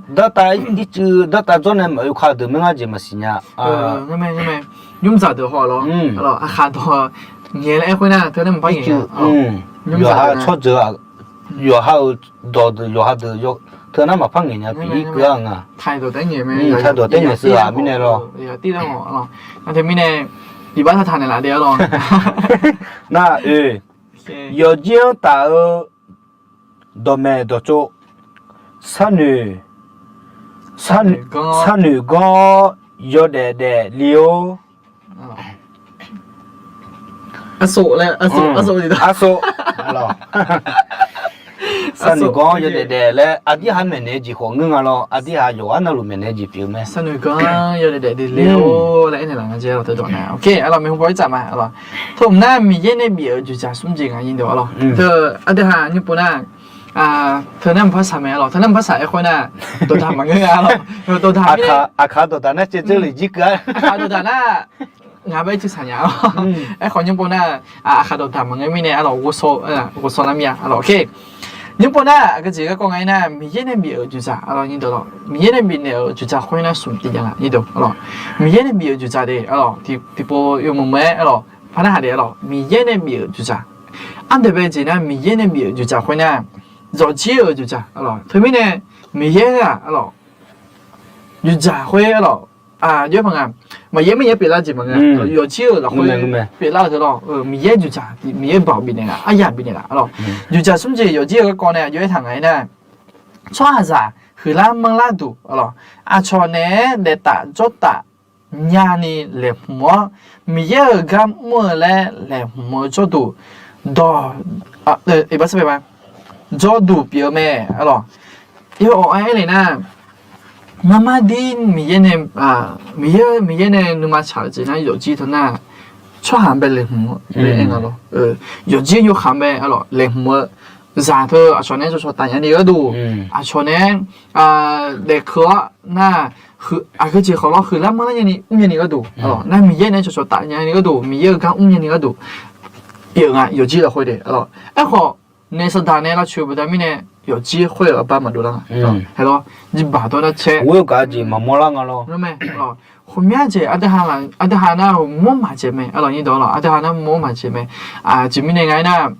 dartav ircuf dartav dzawr nae maqoe ka deuq maer ngar jeq maqsiq nya. Nymr dzaq deuq haw lawr. Aqkaq dawq ngaeq laer aer khoer nar teu nar maqpar ngaeq. Yawqha-euq dawq deuq yawqha deuq teu nar maqpar ngaeq nya pyeuf-ir keuv-a nga. Taq dawq taef ngaeq sheuq-aq mirnae lawr. Nar teumirnae, iqbax taqtaq naeqlaf de arlawq. Nar-oe, yawqjir-anr taf-eu dawqmaeq dawqtsov, sharnoeq, sharnoeq ganr-awr yawdaef daefle-or. Arsov, sharnoeq ganr-awr yawdaef daef laer aqdirhaq maeqnaeq-eu jeq khawf ngeur nga lawr, aqdirhaq yawqghaq navluf maeqnaeq-eu jeq pyeuf-eu mae. Sharnoeq ganr-awr yawdaef daefle-or laer aernaeq laf nga jeq-awr teu dawq nar-a. Arlawq, maeqhu paw irtsaf ma arlawq. Teu mq nar Miqyaer nae bif-euq dzoeqdzaq smr jeq nga nyir dawq arlawq. Teu aqdui haq nyir pov nar, teu nar mqpar saq mae arlawq. Teu nar mqpar saq aerkhawf nar, dawqdaq maqngeur nga arlawq. Dawqdaq mirnae, aqkaq dawqdaq nar caevdzeur le jir keuv-a. Aqkaq dawqdaq nar ngaq bae cursaq nya arlawq. Aerkhawf nyir pov nar, aqkaq dawqdaq maqngeur mirnae arlawq, ghovshaw lar mir-a arlawq. Nyir pov nar aqgeu jeq garkawv nga-aer nar, Miqyaer nae bif-euq dzoeqdzaq arlawq nyir dawq arlawq. Miqyaer nae bifnaeq-euq dzoeqdzaq khoer nar smq tiqjav nga nyir dawq arlawq. Miqyaer nae bif-euq dzoeqdzaq de arlawq, tiqpov yawmuiq meuq-aer arlawq, par narhaq de arlawq. Miqyaer nae bif-euq dzoeqdzaq, ardaeq bae jeq nar Miqyaer nae bif-euq dzoeqdzaq khoer nar, yawqjir-euq dzoeqdzaq arlawq. Teumirnae Miqyaer-aq arlawq, dzoeqdzaq khoer arlawq, aqjox-aer paq nga, maqyaer maqyaer pyeuflar jeq maqngeur. Yawqjir-euq lafkhoer pyeuflar-eu teu lawr, Miqyaer dzoeqdzaq, Miqyaer baoq bifnaeq laf, aryaq bifnaeq laf arlawq. Dzoeqdzaq smr jeq yawqjir-eu garkawv nae aqjox-aer taq nga-aer nar, tsawrhaqzaq huiqlar manrlar duq arlawq, aqcawq naeq-aer daeftaf jawrtaf nyani laeqhmq-awr, Miqyaer-euq gar mr-eu laer laeqhmq-eu jawrduq dawq, iqbax sar bae ma, jawrduq pyeuf-eu mae arlawq. Iq-awq aer le nar, marmar dir Miqyaer nae, Miqyaer, Miqyaer nae nuima tsaq-euq jeq nar yawqjir teu nar, tsawrhaq bae laeqhmq-eu laer aer nga lawr. Yawqjir yawkaq bae arlawq laeqhmq-eu, zaq teu aqcawq naeq-aer cawqcawq taf nyani gharduq, aqcawq naeq-aer daefkeuv-awr nar, aqgeu jeq khawf lawr huiqlar manrlar nyani mrnyani gharduq arlawq, nar Miqyaer nae-aer cawqcawq taf nyani gharduq, Miqyaer-euq gar mrnyani gharduq pyeuf nga yawqjir lafkhoer de arlawq. Aerkhawf naef saqdaq nae lavcoeq baqda mirnae yawqjir khoer-euq aqbar maqdov lar nga. Hae lawr, jirbaq dawr nar caer, ghoer-eu gaq jeq maqmawr lar nga lawr. Khoermyav jeq aqdui haq nar mawr maqjeq mae arlawq nyir dawq arlawq, aqdui haq nar mawr maqjeq mae. Aqjeq mirnae nga-aer nar,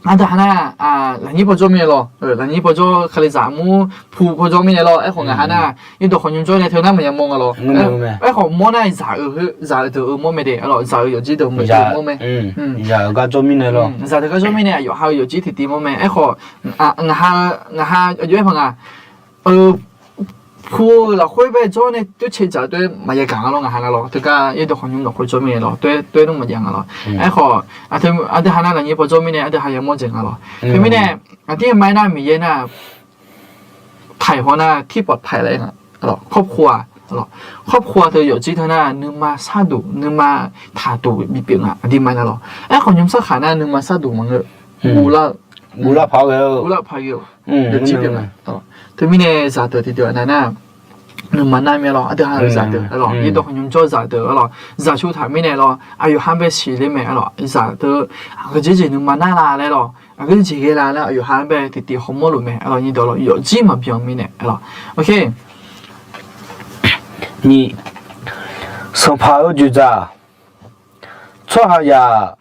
aqdui haq nar, lafnyir pawjawr mirnae lawr, lafnyir pawjawr kalizaq mur pu pawjawr mirnae lawr. Aerkhawf ngaq haq nar, irdawq khawf nymr jawr nae teu nar maqya mawr nga lawr. Aerkhawf mawr nar zaq-euq, zaq-euq deuq-eu mawr mae de arlawq, zaq-euq yawqjir deuq maqya mawr mae. Zaq-euq gar jawr mirnae lawr, zaq deuq gar jawr mirnae aqyawf ha-eu yawqjir tiqtiv mawr mae. Aerkhawf ngaq ha, ngaq ha aqjox-aer paq nga, pu-eu lafkhoer bae jawr nae toertse dzaq doer maqya gaq nga lawr, ngaq ha nga lawr. Teugar irdawq khawf nymr lafkhoer jawr mirnae lawr, doer, doer nmr maqya nga lawr. Aerkhawf aqdui haq nar lafnyir pawjawr mirnae aqdui haq ya mawr dzaeq nga lawr. Teumirnae aqdir ma-aer nar Miqyaer nar ไทย haw nar ที่ปลอดภัย laer aer nga. ครอบครัว ครอบครัว teu yawqjir teu nar nuima sarduq nuima taqduq bipyeuf nga aqdir ma-aer nar lawr. Aerkhawf nymr sarkhaq nar nuima sarduq maqngeur, uvlar, uvlar paq-aer ghae-eu, uvlar paq-aer ghae-eu yawqjir pyeuf nga. Teumirnae zaqdeuq tiqdeuq-aq nar nar nuima nar mae lawr, aqdui ha-eu zaqdeuq arlawq, irdawq khawf nymr jawr zaqdeuq arlawq, zaqcu taq mirnae lawr, aqyawf ha bae siqler mae arlawq, zaqdeuq aqgeu jeq jeq nuima nar la laer lawr, aqgeu jeq ghae la laer aqyawf ha bae tiqtiv hawmawr luf mae arlawq, nyir dawq lawr, yawqjir maqbyan mirnae arlawq. Nyiq, sanqpaq-eu dzoeqdzaq, tsawrhaqzaq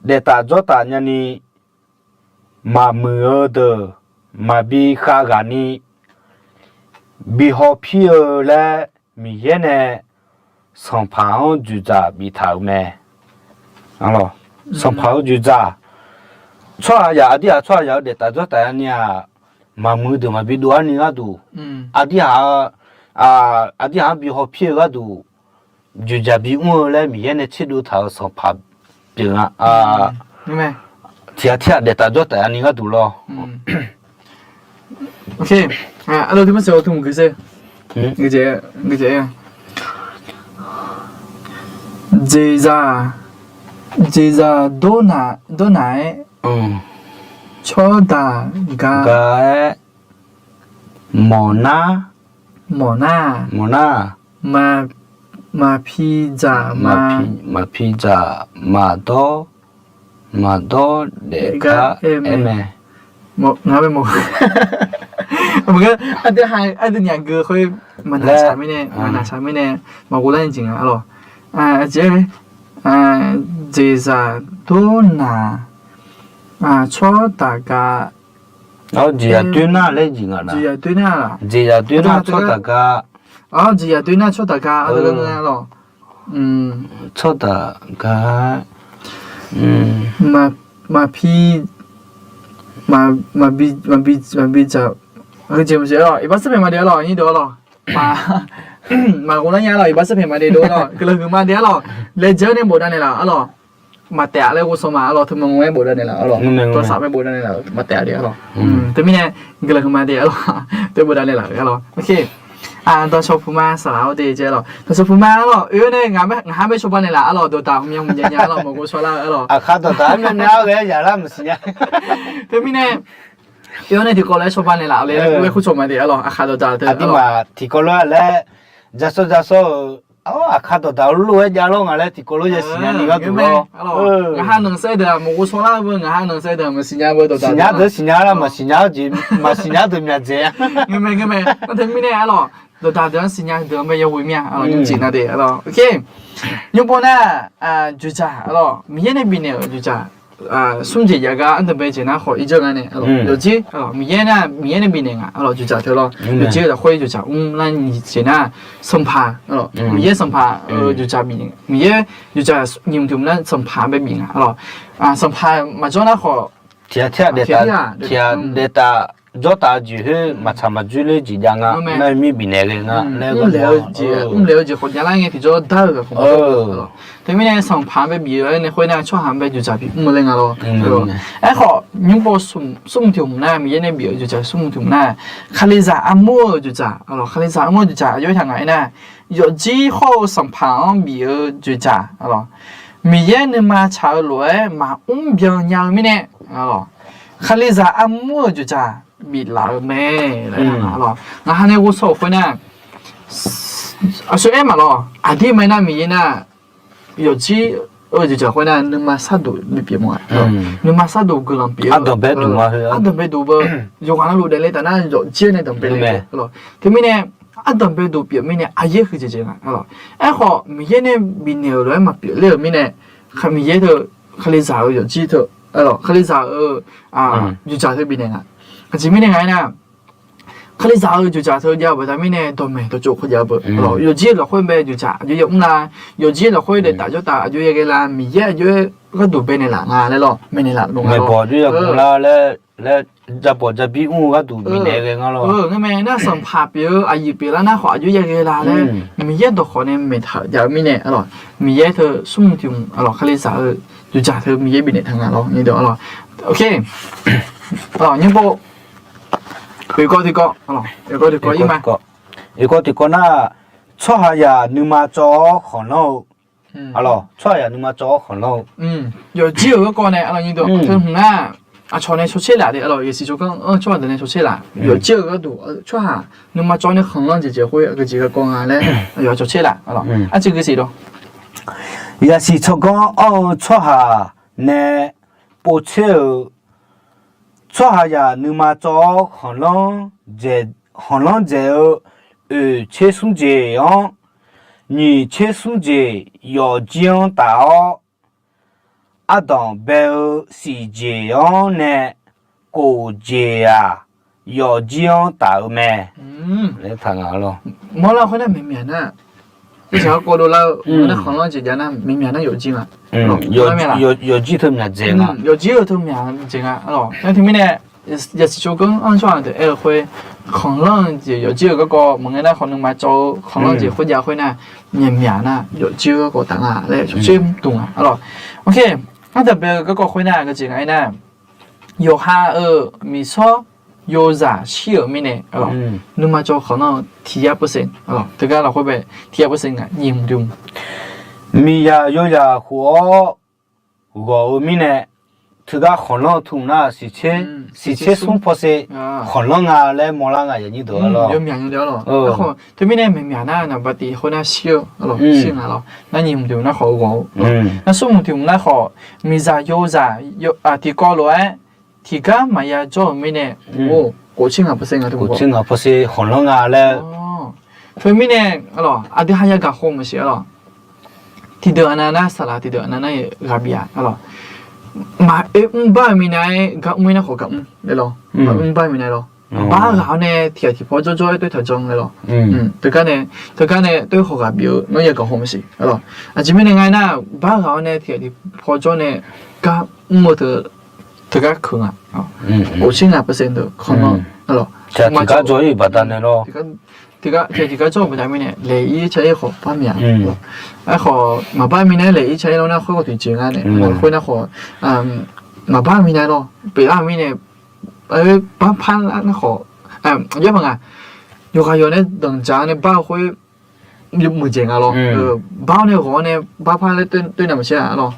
daeftaf dzawrtaf nyani maqmuiq-eu deuq maqbi khavghaq ni bi hawpir-eu laer Miqyaer nae sanqpaq-anr dzoeqdzaq biftaq-euq mae. Sanqpaq-eu dzoeqdzaq, tsawrhaqzaq, aqdir-aq tsawrhaqzaq-eu daeftaf dzawrtaf nyani-aq, maqmuiq deuq maqbi dov-ar ni gharduq, aqdir-aq, aqdir-aq-anr bi hawpir-eu gharduq, dzoeqdzaq bimr-eu laer Miqyaer nae tserdov taq-euq sanqpaq pyeuf nga. Tiq ghaq tir-aq daeftaf dzawrtaf nyani gharduq lawr. Jeqzaq, jeqzaq dawrnaq-aer, tsawrdaq ga-aer, mawqnar, mawqnar, maqpiqdzaq ma, maqpiqdzaq maqdawr, maqdawr daefkar aer mae. Ngar bae mawq, maqngeur, aqdui aqdui nyaf geu khoer maqnaq tsaq mirnae, maqnaq tsaq mirnae maqghov lar-ni jeq nga arlawq. Jeq, jeqzaq dawrnaq, tsawrdaq ga, jeqzaq doer nar laer jeq nga, jeqzaq doer nar, jeqzaq doer nar tsawrdaq ga, jeqzaq doer nar tsawrdaq ga arlawq. Tsawrtaf gar, maqpir, maqbi, maqbi, maqbi dzaq, heujeq maqsiq arlawq, iqbax sarpaeq maqdaef arlawq, nyir deuq arlawq. Maqghov lar nya arlawq, iqbax sarpaeq maqdaef deuq arlawq, guiqlanq huiqma daef arlawq, laejae-anr nae bofdav naeqlaf arlawq. Maqtaef-a laer ghovshaw ma arlawq, teumanr-aer bofdav naeqlaf arlawq, dawqsaq mae bofdav naeqlaf, maqtaef-a daef arlawq. Teumirnae guiqlanq huiqma daef arlawq, teu bofdav naeqlaf arlawq. Dawqshawq puq ma saqlaq-awr de jae arlawq, dawqshawq puq ma arlawq, oe-awr nae ngaq-anr bae cawba naeqlaf arlawq, dawqdaq hmq mya hmq nya nya arlawq, maqghov shaw lar-eu arlawq. Aqkar dawqdaq-anr mya mya-awr ghae-aer yaq lar maqsiq nya. Teumirnae oe-awr nae tiqkawv lof-aer cawba naeqlaf-awq le laer kur cawba naeq arlawq, aqkar dawqdaq teu aqduimaf tiqkawv lof-aer laer jasawr jasawr-euq, aqkar dawqdaq lof-aer javlawr nga laer tiqkawv lof yasiq nya ni gharduq lawr. Ngaqha nanqsaer deuq-aq maqghov shaw lar-eu beu, ngaqha nanqsaer deuq-aq maqsiq nya beu, dawqdaq deuq-aq siqnya deuq siqnya lar, maqsiq nya-eu jeq, maqsiq nya deuq myaq dzaeq-a. Ngeur mae, ngeur mae. Nar teumirnae arlawq, dawqdaq deuq-anr siqnya deuq-anr bae yawghoe mir-a arlawq, nymrcif na de arlawq. Ok. Nymrpov nar, dzoeqdzaq arlawq, Miqyaer nae bifnaeq-euq dzoeqdzaq smr jeq jav gar ardanqbae jeq nar khawf irjawr nga nae arlawq, yawqjir arlawq, Miqyaer nar, Miqyaer nae bifnaeq nga arlawq, dzoeqdzaq teu lawr. Yawqjir lafkhoer dzoeqdzaq mr lar nyiq jeq nar, sanqpaq arlawq, Miqyaer sanqpaq-eu dzoeqdzaq bif, Miqyaer dzoeqdzaq nyiq hmq tiq hmq nar sanqpaq bae bif nga arlawq. Sanqpaq maqjawr nar khawf, tiq ghaq tiq ghaq daef taf, tiq ghaq daef taf jawr taf-eu jeq khoer maqtsaq maqdzoer ler jeq jav nga, nar mir bifnaeq ghae nga laer, mrlaeq-eu jeq khawf javlar ngae tiqjawr dar-eu ghaq khawf maqjawr arlawq. Teumirnae sanqpaq bae bif-eu aer nae khoer nar tsawrhaq bae dzoeqdzaq bimr-eu laer nga lawr. Aerkhawf nymrpov smr hmq tiq hmq nar, Miqyaer nae bif-eu dzoeqdzaq smr hmq tiq hmq nar, Kalizaq armur-eu dzoeqdzaq arlawq, Kalizaq armur-eu dzoeqdzaq aqjox-aer taq ngaq aernar, yawqjir hawr-eu sanqpaq-anr bif-eu dzoeqdzaq arlawq, Miqyaer nuima tsaq-eu lof-aer maqmr byan nya-eu mirnae arlawq, Kalizaq armur-euq dzoeqdzaq biflaf-eu mae laer arlawq. Ngaqha nae ghovshaw-euq khoer nar, aqsur aer maqlawq, aqdir mae nar Miqyaer nar, yawqjir-eu dzoeqdzaq khoer nar nuima sharduq bipyeuf mawf-a. Nuima sharduq guiqlanq pyeuf-eu ardanqbae duq beu, yawqghaq navluf daefle taf nar yawqjir nae danqbae le arlawq. Teumirnae ardanqbae duq pyeuf mirnae aqyaer huiqdzaeq dzaeq nga arlawq. Aerkhawf Miqyaer nae bifnaeq-euq lof-aer maqpyeuf ler-euq mirnae, Miqyaer teu, Kalizaq-euq yawqjir teu arlawq, Kalizaq-euq dzoeqdzaq teu bifnaeq nga. Aqjeq mirnae nga aernar, Kalizaq-euq dzoeqdzaq teu jav-eu baqda mirnae dawqmaeq dawqtsov khawf jav-eu beu arlawq, yawqjir lafkhoer bae dzoeqdzaq aqjox ya mr lar, yawqjir lafkhoer daef taf jawr taf aqjox ya ghae lar, Miqyaer aqjox-aer gharduq bae naeqlaf nga laer lawr, maeqnaeq laf laf nga lawr. Laer, javbawq javbir mr-eu gharduq bifnaeq ghae nga lawr. Ngeur mae nar sanqpaq pyeuf-eu aqyuif pyeuflar nar khawf aqjox ya ghae lar laer, Miqyaer dawqkhawq nae maeqtaq-euq jav-eu mirnae arlawq, Miqyaer teu smr hmq tiq hmq arlawq, Kalizaq-euq dzoeqdzaq teu Miqyaer bifnaeq taq nga lawr, nyirdeuq arlawq. Ok. Arlawq, nymrpov, oeqkawv tiqkawv, oeqkawv tiqkawv ir ma. Oeqkawv tiqkawv nar, tsawrhaqzaq nuima cawv-awr khanqlanr-eu arlawq, tsawrhaqzaq nuima cawv-awr khanqlanr-eu. Yawqjir-euq garkawv nae arlawq, nyirdeuq teu hmq nar, aqcawq nae shawrcaer laf de arlawq, yasiq tsawrganr-anr tsawrhaq deuq nae shawrcaer laf. Yawqjir-euq gharduq tsawrhaq nuima cawv nae khanqlanr jeq jeq khoer aqgeujeq garkawv nga laer yawqha cawqcaer laf arlawq. Arciv gui siq dawq. Yasiq tsawrganr anr-eu tsawrhaq nae povtser-euq tsawrhaqzaq nuima cawv-awr khanqlanr dzaeq-eu oeq tser smr jeq-anr, nyiq tser smr jeq yawfjir-anr taf-awr, ardanq bae-eu siqjeq-anr nae kof jeq-aq, yawfjir-anr taf-eu mae. Mawrlar khoer nar maeqmyaq nar, aqcawq-anr kawv dovlar-eu nar khanqlanr jeq jav nar maeqmyaq nar yawfjir nga. Yawfjir teu myaq dzaeq nga. Yawfjir-eu teu myaq dzaeq nga arlawq. Nar teumirnae yasiq tsawrganr anr tsawrhaq deuq aer-eu khoer, khanqlanr-eu jeq yawfjir-euq garkawv maqngae nar khawf nuima cawv-eu khanqlanr jeq khoerjav khoer nar, maeqmyaq nar yawfjir-eu garkawv taf nga laer shawrcaer mr duq nga arlawq. Ok, ardanq bae-eu garkawv khoer nar gaqjeq nga aernar, yawqha-euq miqsawr yozaq shir-euq mirnae arlawq, nuima cawv khanqlanr-eu tiq yar percent arlawq, teugar lafkhoer bae tiq yar percent nga nyiq hmq dui hmq. Miqzaq yozaq khof-awr ghawq-eu mirnae, teugar khanqlanr-eu teu hmq nar siqtser smr percent khanqlanr nga laer mawrlar nga yaqnyir deuq arlawq. Teumirnae maeqmyaq nar naqba tiq khoer nar shir-eu arlawq, shir nga lawq. Nar nyiq hmq dui hmq nar khawf ghawq-eu, nar smr hmq dui hmq nar khawf miqzaq yozaq tiqkawv lof-aer tiqgar maqya jawr-euq mirnae, kof tser ngaq percent nga teu, kof tser ngaq percent khanqlanr nga laer. Teumirnae arlawq, aqdui ha yagaq khov maqsiq arlawq. Tiqdeuq aqnav nar saqlaq, tiqdeuq aqnav nar ghaq bif-a arlawq. Maqoe mr bar-eu minav-aer gar mr-ir nar khawf gar mr laer lawr. Maqoe mr bar-eu minav lawr. Bar ghaq-awr nae tiqghaq tiqpaw jawrjawr-aer toer taq janr-aer lawq. Teugar nae, teugar nae toer khawf ghaq bif-eu nawr yaganq haw maqsiq. Aqjeq mirnae nga aernar, bar ghaq-awr nae tiqghaq tiqpaw jawr nae gar mr-eu teu, teugar keuq nga. Of shir ngaq percent deuq kanr-awr, tiqghaq tiqgar jawr-eu baqdanae lawr. Tiqghaq tiqgar jawr-eu baqda mirnae laeq-ir caer-ir khawf bar mya. Aerkhawf maqbar minav-aer laeq-ir caer-ir lawr nar khoer khawf tiqjeq nga nae. Khoer nar khawf maqbar minav lawr pyeuflar-eu mirnae, barpar nar khawf, yaerpaq nga, yawqghaq yawq nae danqdzaq nae bar-eu khoer muiqdzaeq nga lawr. Bar-awr nae ghawq-awr nae barpar laer toer nav maqsiq-a lawr.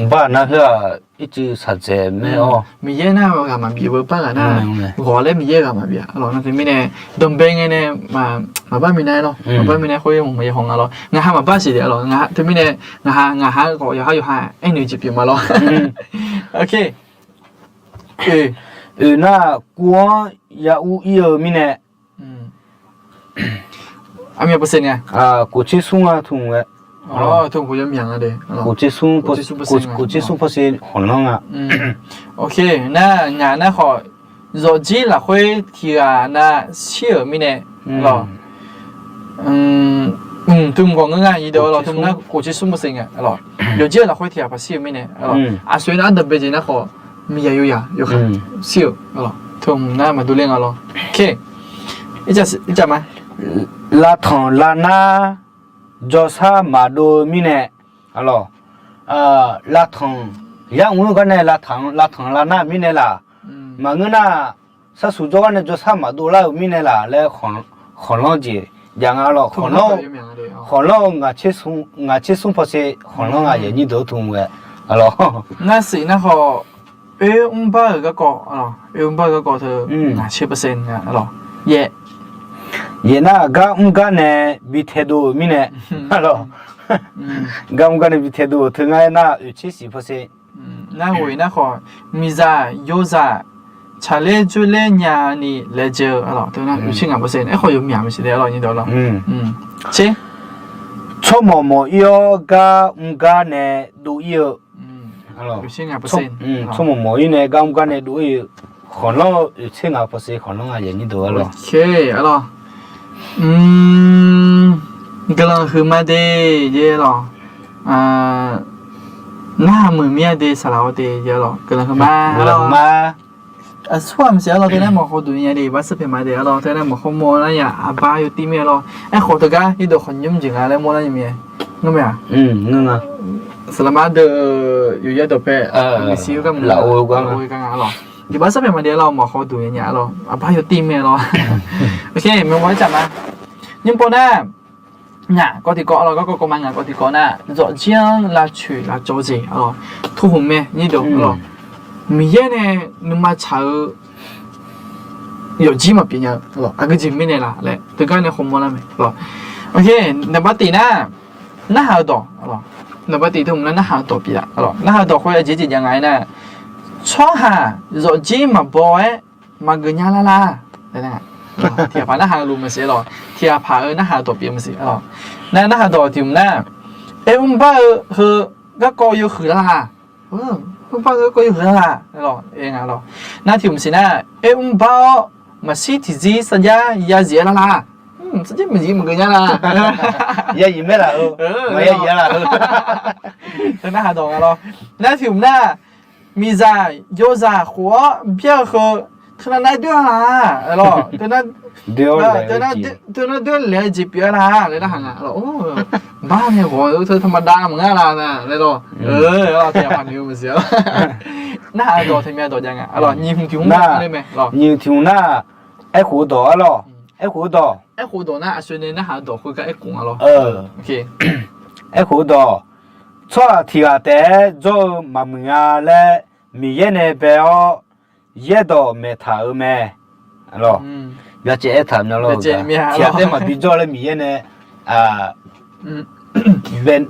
Bar nar khoer-aq ircuf shaqdzaeq mae-awr, Miqyaer nar ghaq maqbif-eu bar ghaq nar, ghawq laer Miqyaer ghaq maqbif-a lawr. Nar teumirnae danqbae ngae nae maqbar minav-aer lawr. Maqbar minav-aer khoer maqya haw nga lawr. Ngaq ha maqbar siq daef-a lawr. Teumirnae ngaq ha, ngaq ha khawf yawqha yawqha aernaeq jeq pyeuf ma lawr. Oe, nar kuv-anr ya ur ir-eu mirnae, aqmya percent nga, kof tser smr nga tmq-aer, kof tser smr, kof tser smr percent khanqlanr nga. Nar ngaq nar khawf zawqjir lafkhoer tiqghaq nav shir-euq mirnae lawr. Tmq khawf ngeur nga, iqdeuq lawr tmq nar kof tser smr percent nga lawr. Zawqjir-eu lafkhoer tiqghaq paq shir-euq mirnae lawr. Aqsoeq nar ardanqbae jeq nar khawf miqyaq yoyaq yawkhav shir-euq lawr. Tmq nar maqdur ler nga lawr. Oe, ircaf ma, lavtanq lavnar jawrshar maqdov-eu mirnae, a lawq, lavtanq, yar mr-eu gar nae lavtanq lavnar-euq mirnae laq, maqngeur nar, sarsuq jawrgar nae jawrshar maqdov lar-euq mirnae laq laer khanqlanr jeq jav nga lawq. Khanqlanr-eu ngaq tser smr percent khanqlanr nga, aqyuif aqnyir deuq-anr tmq-aer, a lawq. Nar siq nar khawf oe mrbar-euq garkawv, oe mrbar-eu garkawv teu ngaq tser percent nga, a lawq. Yaef, yaef nar gar mr gar nae bi taedov-euq mirnae, a lawq. Gar mr gar nae bi taedov-euq teu ngar aernar oeq tser shiq percent. Nar ghoe nar khawf miqzaq yozaq tsaqler dzoerler nyani laejae-eu, a lawq, teu nar oeq tser ngaq percent. Aerkhawf yawmyaq maqsiq daef-a lawq, nyir dawq lawq. Tser, tsawrmawq mawq-ir-awr gar mr gar nae dov-ir-eu, tsawrmawq mawq-ir nae gar mr gar nae dov-ir-eu, khanqlanr-eu oeq tser ngaq percent khanqlanr nga, aqyuif aqnyir deuq-a lawq. Guiqlanq huiqma de, jeq lawq. Narhaq muiq mir-a de, saqlaq-awr de, jeq lawq. Guiqlanq huiqma, guiqlanq huiqma. Aqsur-aq maqsiq-a lawq, teu nar maqkhawf duq nya de, iqbax sarpaeq ma de, a lawq, teu nar maqkhawf mawr nar ya, aqbar yawtir mir-a lawq. Aerkhawf teugar irdov khawqnymr jeq nga laer mawrlar nya mir-a, ngeur mae-aq? Saqlaqma deuq yawqyar dawqpae, lafov gar nga lawq. Iqbax sarpaeq ma de, a lawq, maqkhawf duq nya nya, a lawq, aqbar yawtir mir-a lawq. Oke, maqmawr-aer tsaq ma. Nymr pov nar, ngaq kawv tiqkawv, a lawq, garkawv kawv ma, ngaq kawv tiqkawv nar zawqjir-anr lavcoeq lavcawv jeq, a lawq, tuhuq mae, nyir dawq, a lawq. Miqyaer nae nuima tsaq-eu yawqjir maqpyeuf nya-eu, a lawq, aqgeu jeq mirnae laf laer teugar nae khawf mawrlar mae, a lawq. Oke, naqbar tiq nar, narhaq-eu dawq, a lawq, naqbar tiq teu hmq nar narhaq-eu dawq pyeuf-a, a lawq. Narhaq-eu dawq khoer aqjeq jeq jav nga aernar, tsawrhaq zawqjir maqbaw-aer maqgeuf nya lar la. Tiqghaq paq narhaq-eu luf maqsiq, a lawq, tiqghaq paq-eu narhaq-eu dawq pyeuf maqsiq, a lawq. Nar narhaq dawq tiq hmq nar, oe mrbar-eu heu garkawv yawhuiq lar la. Mrbar-eu garkawv yawhuiq lar la, a lawq, a lawq. Nar tiq hmq siq nar, oe mrbar-awr maqshir tiqzir sarjax yazif-aer lar la. Sarjax maqzif maqgeuf nya la. Yazif maer laf-eu, maqyazif-a laf-eu. Teu narhaq dawq nga lawq. Nar tiq hmq nar, miqzaq yozaq khof-awr byaer-eu heu teunav nar doer-a la, a lawq, teunav doer laeq-eu jeq pyeuf-a la laer narhaq nga, a lawq. Bar nae ghawq-eu teu taqmaqdav maqngar la na laer lawq. Tiqghaq paq noeq-eu maqsiq, a lawq. Narhaq-eu dawq taqmya dawq jav nga, a lawq. Nyiq hmq tiq hmq nar, nyiq hmq tiq hmq nar, aerkhof-eu dawq, a lawq, aerkhof-eu dawq. Aerkhof-eu dawq nar aqsur nae narhaq-eu dawq khoergar aerkhof nga lawr. Aerkhof-eu dawq, tsawrhaq tiqghaq taef-aer jawr-eu maqmuiq nga laer Miqyaer nae bae-awr yaerdawq maeqtaq-euq mae. Aqlawq, byacaev aertaq mya lawr, tiqghaq taef-aer maqbi jawr laer Miqyaer nae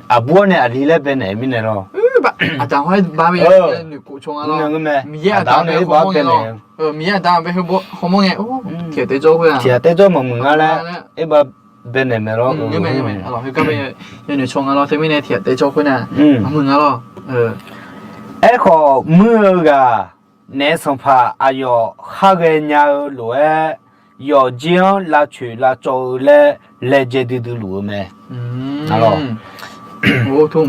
aqbur-awr nae aqli laer baenaeq mirnae lawr. Aqda-anr nae aer baenaeq, tiqghaq taef-aer jawr maqmuiq nga laer aer baenaeq mae lawr. Yawnoeq caw nga lawr, teumirnae tiqghaq taef-aer jawr khoernar maqmuiq nga lawr. Aerkhawf muir-eu ghaq naef sanqpaq aqyawf khar ghaenya-eu lof-aer, yawfjir-anr lavcoeq lavcawv-eu laer laejae duidui luf-eu mae.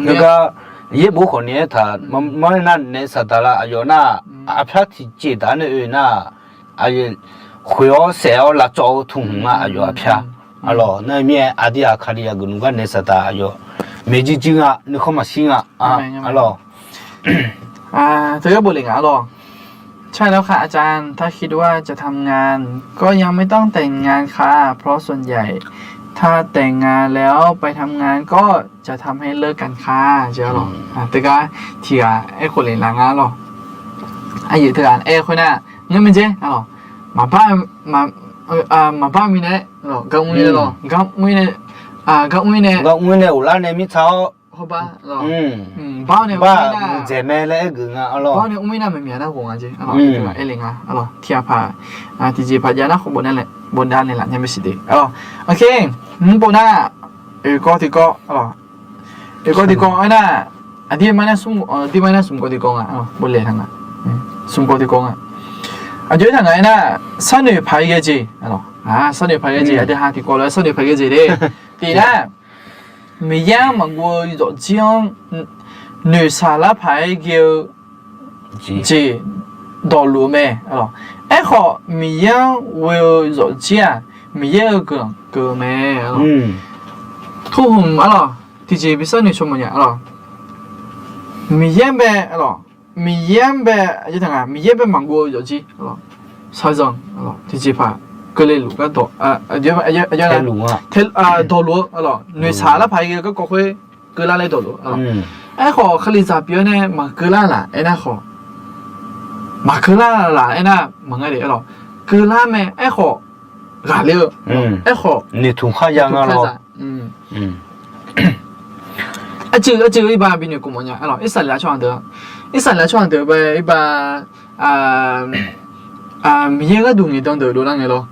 Heugar yaerbof khawfni aertaq, mawrnar naef saqdaq la aqyawf nar, aqpyar tiqjeq taf-aer nae oe nar, khoeq-awr saef-awr lavcawv-eu tmq hmq nga aqyawf aqpyar. Arlawq, nar-eu mir-aer aqdui aqkaqli aqgeuf nmr gar naef saqdaq aqyawf maeqjir jir nga, nuikhanr maqshir nga. Arlawq, teugar bofle nga arlawq. ใช่แล้วค่ะ อาจารย์ ถ้าคิดว่าจะทำงาน ก็ยังไม่ต้องแต่งงานค่ะ เพราะส่วนใหญ่ ถ้าแต่งงานแล้วไปทำงานก็จะทำให้เลิกกันค่ะ jeq arlawq. Teugar tiq ghaq aerkhof le laf nga arlawq. Aqyuif teughaq aer khoernar, ngar mae jeq arlawq, maqbar, maqbar mirnae, gar mr-ir nae, gar mr-ir nae, gar mr-ir nae ghoflar nae mirtsa-awr, bar-awr nae mqdzaeq mae laer aergeuf nga arlawq. Bar-awr nae mr-ir nar maqmyaq nar ghof nga jeq arlawq. Aer le nga arlawq. Tiq ghaq paq, tiqjeq paq jav nar khawf bofdav naeqlaf nya mae siq de arlawq. Mr bof nar, oeq kawv tiq kawv arlawq. Oeq kawv tiq kawv aernar, aqdir mar nar smr kawv tiq kawv nga, bofle taq nga. Smr kawv tiq kawv nga. Aqjox aertaq nga aernar, sarnoeq paq-aer ghae jeq, sarnoeq paq-aer ghae jeq, aqdui ha tiq kawv lof-aer sarnoeq paq-aer ghae jeq de. Tiq nar, Miqyaer-anr maqguv-eu yawfjir-anr noeqshaq lar paq-aer ghae-eu jeq dawqluf-eu mae. Aerkhawf, Miqyaer-anr ghoe-eu yawfjir-aq, Miqyaer-euq guiqlanq keuv-eu mae. Tmq hmq arlawq, tiqjeq bi sarnoeq cawq mawf nya arlawq. Miqyaer bae arlawq, Miqyaer-anr bae, Miqyaer bae maqguv-eu yawfjir, shaqzanq, tiqjeq paq keuvle luf gar dawq, dawqluf-eu arlawq, noeqshaq lar paq-aer ghae-eu garkawv khoer keuvlar laer dawqluf-eu arlawq. Aerkhawf, kalizaq pyeuf-awr nae maqkeuvlar laf aernar khawf, maqkeuvlar laf aernar maqnga de arlawq. Keuvlar mae aerkhawf, ghaqler-eu, aerkhawf noeqtmq khar ya nga lawr. Arcuiv arcuiv-eu irba binoeq khof mawf nya arlawq. Irsaqleqlav tsawrhaq deuq, Irsaqleqlav tsawrhaq deuq bae irba Miqyaer gharduq ngaeqdan deuq dovlar ngae lawr.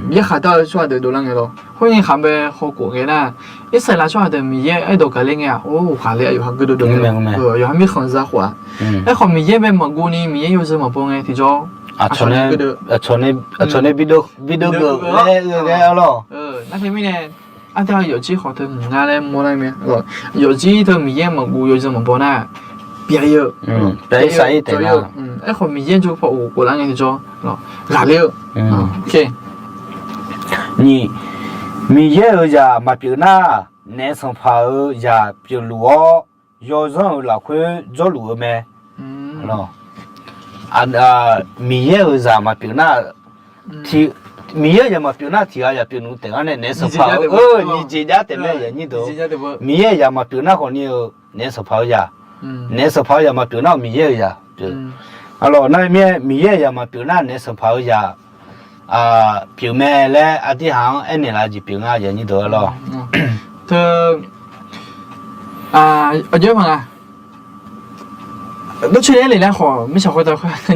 Miqyaer khaqdar-eu tsawrhaq deuq dovlar ngae lawr. Khoerngae khaq bae hawkhof ngae nar, Irsaqleqlav tsawrhaq deuq Miqyaer aerdawq gaqler ngae-aq, or ghaqler-eu yawqha geudo dovlar ngae, yawqha mirkhanq za khof-aq. Aerkhawf Miqyaer bae maqguv ni Miqyaer yawzeu maqbaw ngae tiqjawr, aqcawq nae bidov geuf laer ghae-awr lawr. Nar teumirnae, ardanq yawfjir khawf teu maqngar laer mawrlar mae. Yawfjir teu Miqyaer maqguv yawzeu maqbaw nar, pyav-ir-eu, pyav-ir sar-ir taef-a. Aerkhawf Miqyaer jawr paw of khoflar ngae tiqjawr ghaqler-eu. Nyiq, Miqyaer-euq zaq maqpyeuf nar, naef sanqpaq-euq zaq pyeufluf-awr, yawzanr-euq lafkhoer jawrluf-eu mae. Miqyaer-euq zaq maqpyeuf nar, Miqyaer-euq zaq maqpyeuf nar tiq ghaq zaq pyeuf nmr taef-a nae naef sanqpaq-eu nyiq jeq jav taef mae, aqyuif aqnyir deuq. Miqyaer-euq zaq maqpyeuf nar khawfni-eu naef sanqpaq-eu zaq, naef sanqpaq-eu zaq maqpyeuf nar-euq Miqyaer-euq zaq pyeuf. Arlawq, nar mirnae Miqyaer-euq zaq maqpyeuf nar naef sanqpaq-eu zaq pyeuf mae laer aqdirhaq-anr aernaeq laf jeq pyeuf nga, aqyuif aqnyir deuq arlawq. Teu, aqjox-aer maqnga. Dawrcoeni-aer le nar khawf, mirtsaq khoertav khoer teu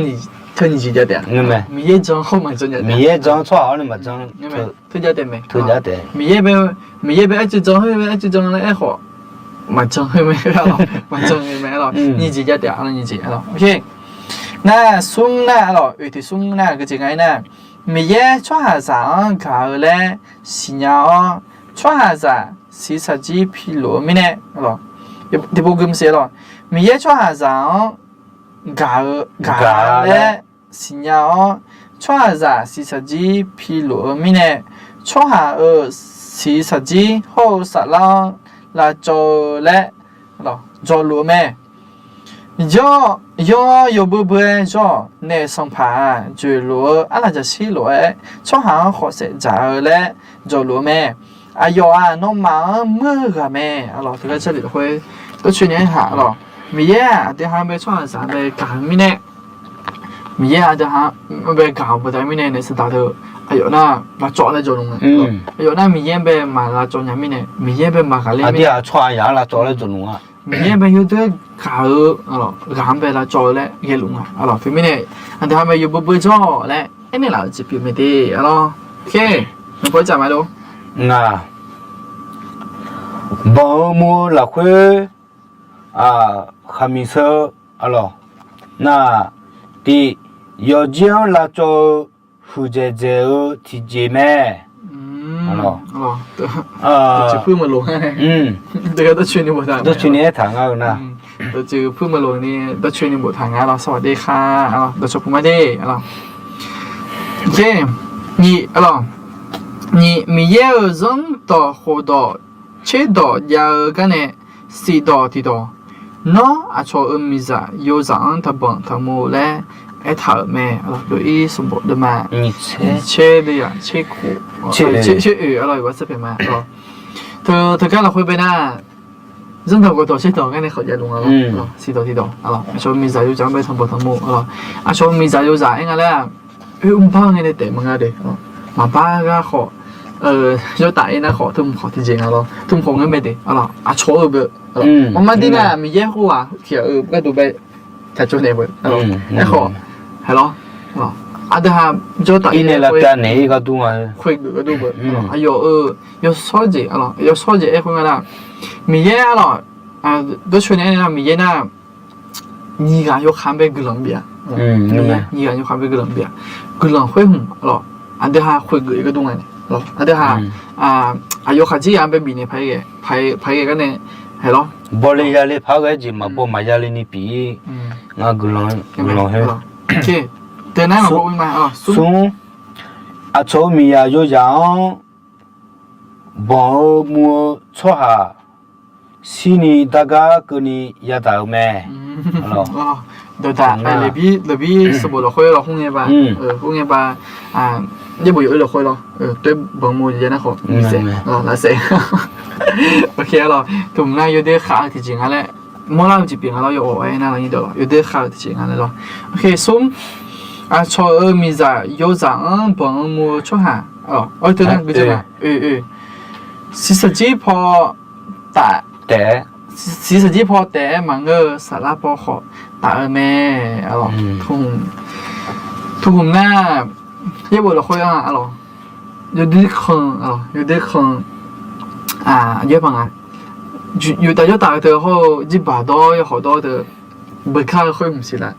nyiq jeq jav taef-a. Miqyaer jan-anr tsawrhaq-awr nae maqjan. Teu jav taef mae. Miqyaer bae, Miqyaer bae arcuiv jan, khoer bae arcuiv jan laer aer khawf, maqjan-eu mae, maqjan-eu mae arlawq. Nyiq jeq jav taef-a, nyiq jeq arlawq. Nar smr nar arlawq, oeq tiq smr nar gui jeq nga-aer nar, Miqyaer tsawrhaqzaq-anr gaq-eu laer siqnya-awr, tsawrhaqzaq siqsaqjir piluf-eu mirnae, tiqpov gui maqsiq arlawq. Miqyaer tsawrhaqzaq-anr gaq-eu, gaq laer siqnya-awr, tsawrhaqzaq siqsaqjir piluf-eu mirnae, tsawrhaq-euq siqsaqjir hawr-eu saflar-anr lavcawv-eu laer jawqluf-eu mae. Yawr, yawr-awr yawbui bui-aer jawr-awq. Naef sanqpaq-aq, joeqluf-eu arlaqjaqshir lof-aer tsawrhaq-anr khawf saef dzaq-eu laer jawqluf-eu mae. Aqyawf-aq, nawmaf-anr muir-eu ghaq mae. Arlawq, teugar jarlif lafkhoer dawrcoeni-aer haq arlawq. Miqyaer-aq, aqdui ha bae tsawrhaqzaq bae gaq-eu mirnae, Miqyaer aqdui ha bae gaq-eu baqda mirnae naef saqdaq deuq aqyawf nar lavcawv laer jawqluf nga. Aqyawf nar Miqyaer bae maq lavcawv nya mirnae, Miqyaer bae maq ghaqler mirnae, aqdui-aq tsawrhaq yaq-anr lavcawv laer jawqluf nga. Miqyaer bae yawdoer gaq-eu ghaq-anr bae lavcawv-eu laer ghaeluf nga. Arlawq, teumirnae aqdui ha bae yawbui bui jawr-awq laer aernaeq laf-euq jeq pyeuf mae de. Arlawq, ngaq, banq-eu muv-eu lafkhoer khaqmiq sheu, arlawq, nar, tiq, yawqjir-anr lavcawv-eu huiqdzaeq dzaeq-eu tiqjeq mae. Dawrcoeni boftaq nga-eu nar, dawrcoeni boftaq nga lawr, sawr aqdev kha, dawqcawq puq ma de. Nyiq, Miqyaer-euq zanrdawq khofdawq tserdawq jav-eu garnae siqdawq tiqdawq, Nawr aqcawq-euq miqzaq yozaq-anr taqbanq taqmuv laer aertaq-euq mae. Lof-ir sanqbof deuvma tser, tser oeq, tser oeq, tser oeq, tser oeq ma. Teu, teugar lafkhoer bae nar, zanrdawq khofdawq tserdawq garnae khawf javluf nga lawr. Siqdawq tiqdawq, aqcawq-euq miqzaq yozaq-anr bae taqbanq taqmuv, aqcawq-euq miqzaq yozaq aer nga laer-aq, oermr bar ngae nae taef maqnga de. Maqbar gar khawf, jawrtaf aer nar khawf, teu mq khawf tiqjeq nga lawr, teu mq khawf ngeur mae de. Aqcawq-euq beu, maqmar dir nar Miqyaer khoerghaq tiq ghaq-euq gharduq bae taqcawv naeq beu. Aerkhawf, haeq lawr, aqdui ha jawrtaf ir nae lavpyav naeq-ir gharduq nga, khoergeuf gharduq beu. Aqyawf-euq yawshawr jeq, yawshawr jeq aer khoer nga nar, Miqyaer arlawq, dawrcoeni aer nar Miqyaer nar, nyiq ghaq yawkhav-anr bae guiqlanq bif-a. Nyiq ghaq yawkhav-anr bae guiqlanq bif-a. Guiqlanq khoer hmq lawr, aqdui ha khoergeuf-ir gharduq nga nae, aqdui ha aqyawf khaqdzerzaq-anr bae bifnaeq paq-aer ghae, paq-aer ghae gar nae, haeq lawr, bawle yale paq-aer ghae-aer jeq maqbaw maqya le ni pif-ir nga. Guiqlanq, guiqlanq khoer. Smr, aqcawq-euq miqzaq yozaq-anr banq-eu muv-eu tsawrhaq shirni dargar keuvni yadaq-eu mae. Dawqdaq, laqbir sanqbof lafkhoer lawr, khoerngae ba, khoerngae ba, yaerbof yawf-eu lafkhoer lawr, toer banq muv-eu ya nar khawf, lafsaef. Tmq nar yawdoer khav-eu tiqjeq nga laer, mawrlar-eu jeq pyeuf nga lawr, yawawq aer nar lawr, yawdoer khav-eu tiqjeq nga laer lawr. Smr, aqcawq-euq miqzaq yozaq-anr banq-eu muv-eu tsawrhaq, oe, siqsaqjir paw taf, siqsaqjir paw taef-aer maqngeur-eu saflar paw khawf taf-eu mae. Tmq nar, yaerbof lafkhoer-anr lawr, yawdoer kan, yawdoer kan, aqjox-aer paq nga, yawtaf jawrtaf-eu teu hawr-eu jirbaq dawr yawhawq dawr teu, beugar-eu khoer mqsiq laf,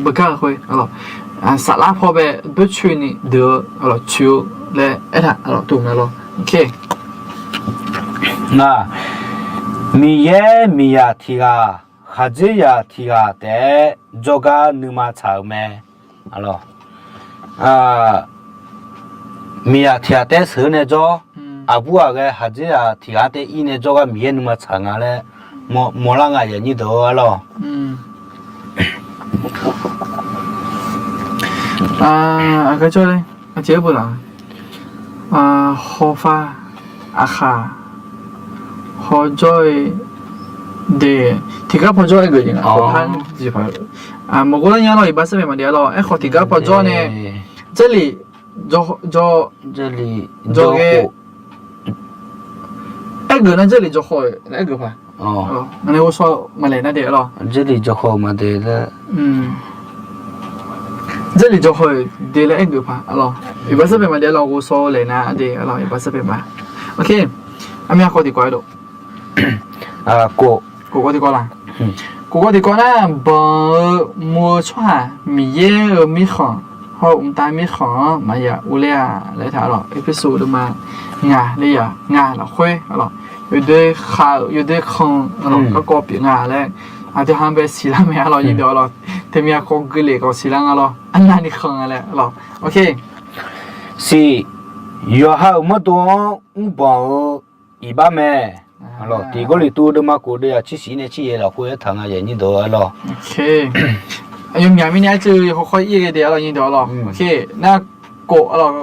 beugar-eu khoer, saflar paw bae dawrcoeni deuq-eu, coeq-eu laer aertaq, tmq nar lawr. Nar, Miqyaer miqzaq tiq ghaq, khaqdzerzaq tiq ghaq taef-aer jawrgar nuima tsaq-euq mae. Miqzaq tiq ghaq taef-aer sheuq-eu nae jawr, aqbur ghaq ghae khaqdzerzaq tiq ghaq taef-aer ir nae jawrgar Miqyaer nuima tsaq nga laer mawrlar nga, aqyuif aqnyir deuq-or arlawr. Aqgeu jawr-aer, aqjeq-aer beu laf, hawfar, aqkhaq, hawjawr-eu de, tiqgar paw jawr-aer geuf jeq nga. Maqghof lar nya lawr, iqbax sarpaeq maqdaef arlawr. Aerkhawf tiqgar paw jawr nae, Jarlif, jawr, jawr ghae, aergeuf nar Jarlif jawrkhawf-eu laer aergeuf paq. Ngar nae ghovshaw maqlaeq nar de arlawr. Jarlif jawrkhawf-eu maqdaef laer, Jarlif jawrkhawf-eu de laer aergeuf paq arlawr. Iqbax sarpaeq maqdaef arlawr, ghovshaw laeq nar de arlawr, iqbax sarpaeq ma. Aqmyan khawf tiqkawv-aer dof, kof, kof kawv tiqkawv laq. Kof kawv tiqkawv nar, banq-eu muv-eu tsawrhaq Miqyaer-euq mirkhanq hawr-eu mqtav mirkhanq-anr maqya urler-a laer taq arlawr. Erpersu deuvma ngaq le yaq ngaq lafkhoer arlawr, yawdoer khav-eu yawdoer kan-eu arlawr, garkawv pyeuf nga laer aqdui ha bae siqlar mae arlawr, nyir deuq arlawr. Teumya kawv geuleq kawv siqlar nga lawr, arnavni khan nga laer arlawr. Siq, yawqha-euq mawrdo-anr mrbanq-eu iqbax mae. Tiq Gawrliqtu deuvma kof deuv yaq tser shif nae tser yaeq lafkhoer aertaq nga, aqyuif aqnyir deuq arlawr. Aqyawfmaf mirnae arcuiv yawkawr ir ghae de arlawr, nyir deuq arlawr. Nar, kof arlawr,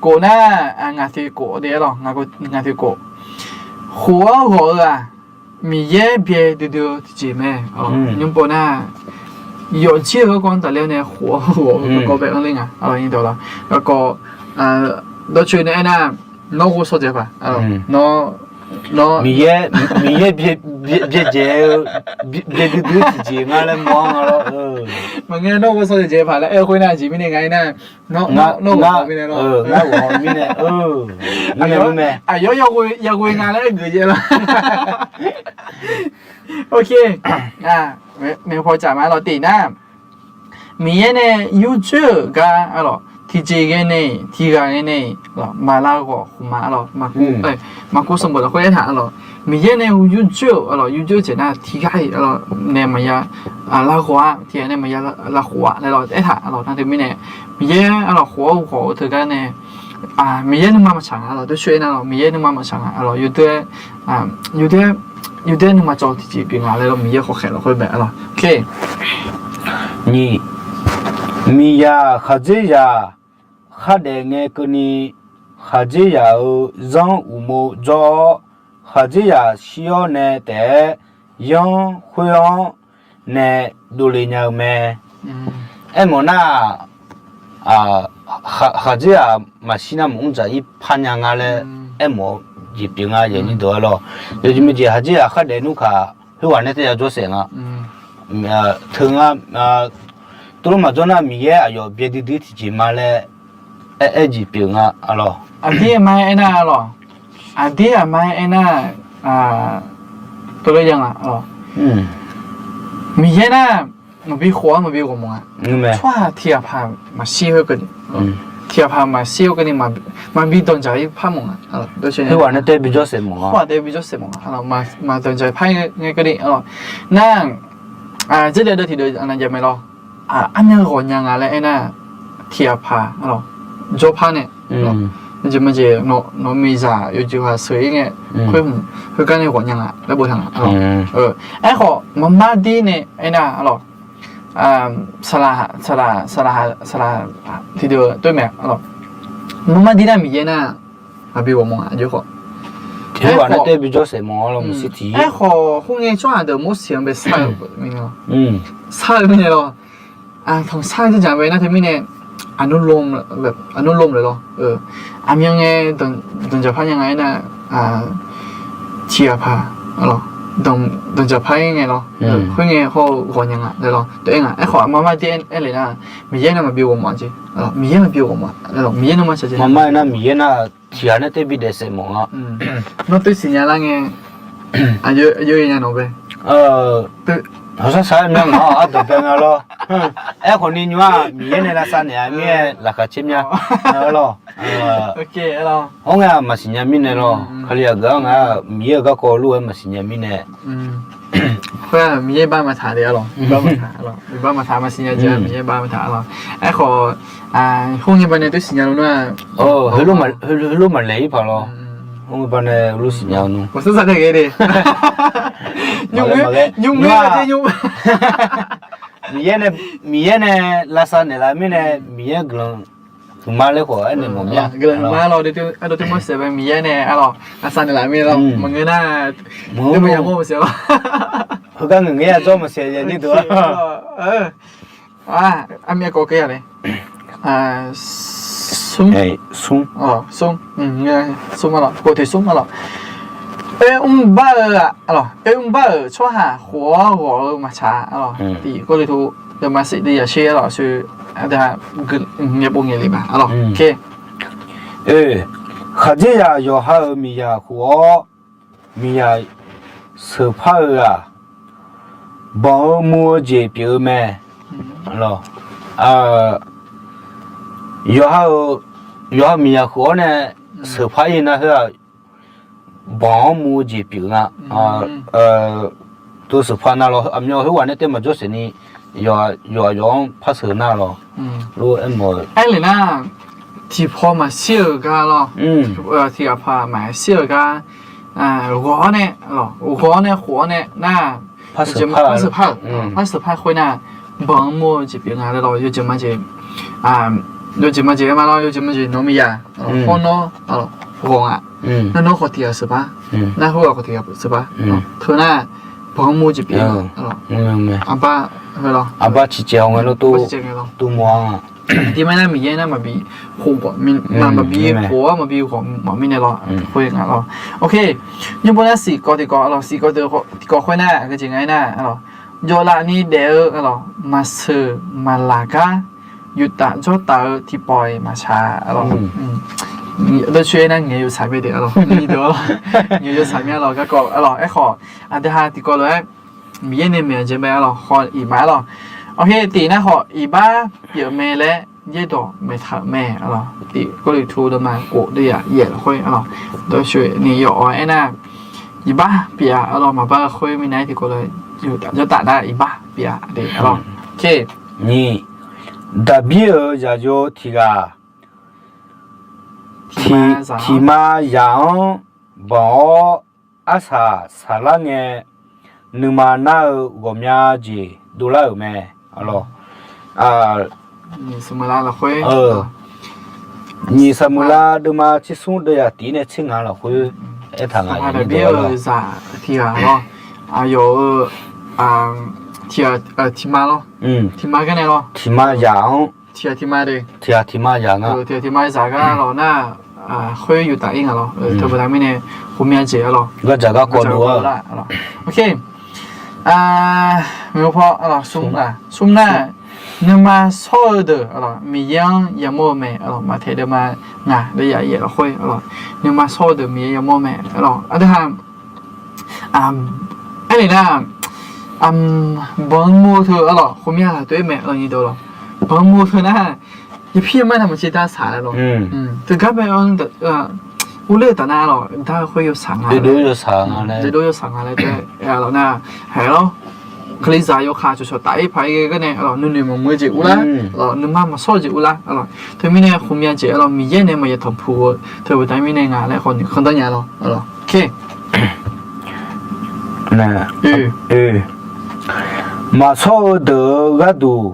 kof nar, ngaq toeq kof de arlawr, ngaq toeq kof. Khof-anr ghawq-eu-aq, Miqyaer byae duidui-eu tiqjeq mae. Nymr pov nar, yawfjir-eu garkawv-anr tafler-awr nae khof-anr ghawq-eu garkawv bae anr ler nga. Garkawv, dawrcoeni aernar, nawr ghovshaw dzaeq paq. Nawr, Miqyaer byae dzaeq-eu, byae duidui-eu tiqjeq nga laer mawr-anr nga lawr. Maqngeur nawr ghovshaw dzaeq paq laer aer-eu khoer nar, aqjeq mirnae nga aernar, nawr ghovshaw mirnae lawr. Ngar ghovshaw mirnae, ngar mae. Aqyawf yaghoe nga laer aer geuf jaev lawr. Maeqhu paw caf ma lawr tiq nar, Miqyaer nae yurdzoer-euq gar arlawq, tiqjeq ghae nae-iq, tiqghaq ghae nae-iq, maqlav ghawq khmq ma arlawq. Maqkuv sanqbof lafkhoer aertaq arlawq. Miqyaer nae yurdzoer-euq arlawq, yurdzoer jeq nar tiqghaq-iq arlawq nae maqya lav ghawq-a, tiqghaq nae maqya lav khof-a laer arlawq aertaq arlawq. Nar teumirnae Miqyaer arlawq khof-awr ghawq-eu teugar nae Miqyaer nuima maqtsaq nga arlawq. Dawrcoer aernar arlawq, Miqyaer nuima maqtsaq nga arlawq. Yawdoer, yawdoer nuima cawv tiqjeq pyeuf nga laer arlawq, Miqyaer khawf khaeq lafkhoer bae arlawq. Nyiq, miqzaq khaqdzerzaq khardaef ngae keuvni, khaqdzerzaq-euq zanr uqmov jawr-awr, khaqdzerzaq shir-awr nae taef-aer yanr khoer-anr nae dovle nya-eu mae. Aermawf nar, khaqdzerzaq maqshir nar maqmr dzaq-ir par nya nga laer aermawf-eu jeq pyeuf nga, aqnyir deuq arlawq. Yawjeq majeq khaqdzerzaq khardaef nmr kaq khoerghaq nae taef ya jawrsaef nga. Teu nga, tov lof maqjawr nar Miqyaer aqyawf byaerdui dui tiqjeq ma laer aer-aer jeq pyeuf nga arlawq. Aqdir aqma aernar arlawq. Aqdir aqma aernar, tov lof ya nga arlawq. Miqyaer nar maqbi khof-awr maqbi ghawqmawf nga. Tsawrhaq tiqghaq paq maqshir khoerkeuvni, tiqghaq paq maqshir khoerkeuvni maqbi danqdzaq-ir par mawf nga. Khoerghaq nae taef bi jawrsaef mawf nga. Khoerghaq taef bi jawrsaef mawf nga. Maqdanqdzaq-ir par ngae keuvni arlawq. Nar, dzeurle deuv tiqdeuq aqnav jav mae lawr. Armyan ghawqnya nga laer aernar, tiqghaq paq arlawq, jawrpar nae, yawjeq majeq nawq miqzaq yawjeq ghaq sheuq-ir ngae, khoer hmq heugar nae ghawqnya nga laer boftaq nga. Aerkhawf marmar dir nae aernar arlawq, saqlaq, saqlaq, saqlaq, saqlaq tiqdeuq toer mae arlawq. Marmar dir nar Miqyaer nar maqbi ghawqmawf aqjox khawf. Aerkhawf, aerkhawf khoerngae tsawrhaq deuq Morseq-anr bae sar-eu mirnae lawr. Sar-eu mirnae lawr. Tanqsar-eu dzerdzaq bae nar teumirnae, aqnmr lom lef lawr. Aqmyan ngae danqdzaq par nya nga aernar, tiqghaq paq arlawq, danqdzaq par-ir ngae lawr. Khoerngae hawr-eu ghawqnya nga laer lawr. Tov-aer nga. Aerkhawf marmar dir aer le nar, Miqyaer nar maqbi ghawqmawf jeq. Miqyaer maqbi ghawqmawf laer lawr. Miqyaer nuima shaqjae. Marmar aernar Miqyaer nar tiqghaq nae taef bi daefsaef mawf nga. Nawr toer siqnya lar ngae, aqyawf nya nawq bae. Hawsar sar-aer myanr nga-awr ardawq bae nga lawr. Aerkhawf ni nymr-aq Miqyaer nae lavsav naeq-a mirnae laqkhaq caer mya lawr. Hawr ngae-aq maqsiq nya mirnae lawr. Kali aqgeu-anr nga Miqyaer-euq garkawv lof-aer maqsiq nya mirnae. Khoer-aq Miqyaer bar maqtaq le arlawq. Bar maqtaq, maqsiq nya jeq-a Miqyaer bar maqtaq arlawq. Aerkhawf, khoerngae banae toer siqnya lor nar, heulof maqlaeq-ir paq lawr. Khoerngae banae heulof siqnya nmr. Miqyaer nae, Miqyaer nae lavsav naeqlaf mirnae Miqyaer guiqlanq huiqma laer khawf aernaeq mawf mir-a. Guiqlanq huiqma lawr. Ardawq toer mawr saef bae Miqyaer nae arlawq lavsav naeqlaf mirnae lawr. Maqngeur nar, heugar ngeur ngae ya jawr maqsiq aqnyir deuq-a. Armyav kawv keuv-a le. Smr, smr, smr arlawq, khof teq smr arlawq. Oermr bar-eu, oermr bar-euq tsawrhaq khof-awr ghawq-eu maqtsaq arlawq. Tiq Gawrliqtu yawmaf siq tiq yaqsher arlawq, aqshoe aqdui-aq ngaeqpov ngaeqle ma arlawq. Khaqdzerzaq yawqha-euq miqzaq khof-awr miqzaq sheuqpar-eu-aq, banq-eu muv-eu jeq pyeuf-eu mae. Yawqha-euq, yawqha miqzaq khof-awr nae sheuqpar-ir nar khoer-aq, banq-anr muv-eu jeq pyeuf nga. Tov sheuqpar nar lawr, aqmyan khoerghaq nae taef maqjawr saef ni, yawqha yawf-anr par sheuq nar lawr. Lof-aer mawf-eu aer le nar, tiqpaw maqshir-euq gar lawr, tiqghaq paq maqshir-euq gar, ghawq-awr nae, ghawq-awr nae khof-awr nae nar, par sheuqpar-euq, par sheuqpar khoer nar, banq-anr muv-eu jeq pyeuf nga laer lawr. Yawjeq majeq, yawjeq majeq aer ma lawr, yawjeq majeq nawq-eu miqzaq, hawr nawr ghawq nga. Nar nawr khawf tiqghaq sheuqpar, nar khoerghaq khawf tiqghaq sheuqpar. Teu nar, banq-anr muv-eu jeq pyeuf nga. Aqbar, aqbar ciqcaev-awr ngae lawr, tov, tov mawf-a nga. Aqdirmar nar Miqyaer nar maqbi khof, maqbi khof-awr maqbi ghawq mawf mirnae lawr, khoer nga lawr. Ok, nymr pov nar siqkawv tiqkawv lawr, siqkawv tiqkawv khoer nar aqgeu jeq nga aer nar, jawvlaf ni daef-eu lawr, maqseuq maqlaq gar yuftav jawrtaf-eu tiqpawf-iq maqtsaq lawr. Dawrcoer aer nar ngaeq yawtsaq mae de lawr, ngaeq yawtsaq mya lawr, garkawv lawr. Aerkhawf, aqdui ha tiqkawv lof-aer Miqyaer nae maeq-eu jeq mae lawr, haw-iq ma lawr. Awq, her tiq nar khawf iqbax pyeuf mae laer yaerdawq maeqtaq-euq mae. Awq, tiq Gawrliqtu deuvma kof deuvyaq yaef lafkhoer, awq, dawqshoeq ni yawf-awr aernar, iqbax pyeuf-a, awq, maqbar-eu khoer mirnae-aer tiqkawv lof-aer yawtaf nar iqbax pyeuf-a de, awq. Nyiq, Daqbir-euq zaqyo tiq ghaq tiqma zaq-anr banq-awr, arsaq saqlar ngae, nuima nar-eu ghawqmya jeq dovlar-euq mae. Awq, nyiq Saqmeuqlav lafkhoer, nyiq Saqmeuqlav deuvma tsersmr deuvyaq tiq nae tser ngaq lafkhoer aertaq nga, Daqbir-euq zaq tiq ghaq lawr, aqyawf-euq tiq, tiqma lawr, tiqma gar nae lawr, tiqma zaq-anr, tiq ghaq tiqma zaq nga, tiq ghaq tiqma zaq gar lawr nar, khoer yawtaf-ir nga lawr. Teubaqda mirnae ghawqmya jeq, awq, gardzaq garkawv dovlar. Awq, smr nar, nuima shawr-eu deuq, awq, Miqyaer-anr yamawr-eu mae. Awq, Maqtaeq deuvma ngaq deuvyaq yaef lafkhoer, awq, nuima shawr-eu deuq Miqyaer yamawr-eu mae. Awq, aqdui ha aernaeq nar, banq mur-eu teu, awq, ghawqmya laftof-aer mae, awq, nyiq dawq lawr, banq mur-eu teu nar, yapir yamar nar maqtser dar saq laer lawr. Teugar bae, urler-eu taf nar lawr, dar-eu khoer yawsaq nga, yawsaq nga laer tae, lawr nar, haeq lawr, kalizaq yawkaq cawqcawq taf-ir paq-aer ghae gar nae, awq, nuinoeq maqmuiq-eu jeq urlar, awq, nuima maqshawr-eu jeq urlar, awq, teumirnae ghawqmya jeq, awq, Miqyaer nae maqya tanqpuq-eu teubaqda mirnae nga laer khawf noeqkhanr darnya lawr. Awq, maqshawr-eu deuq-euq gharduq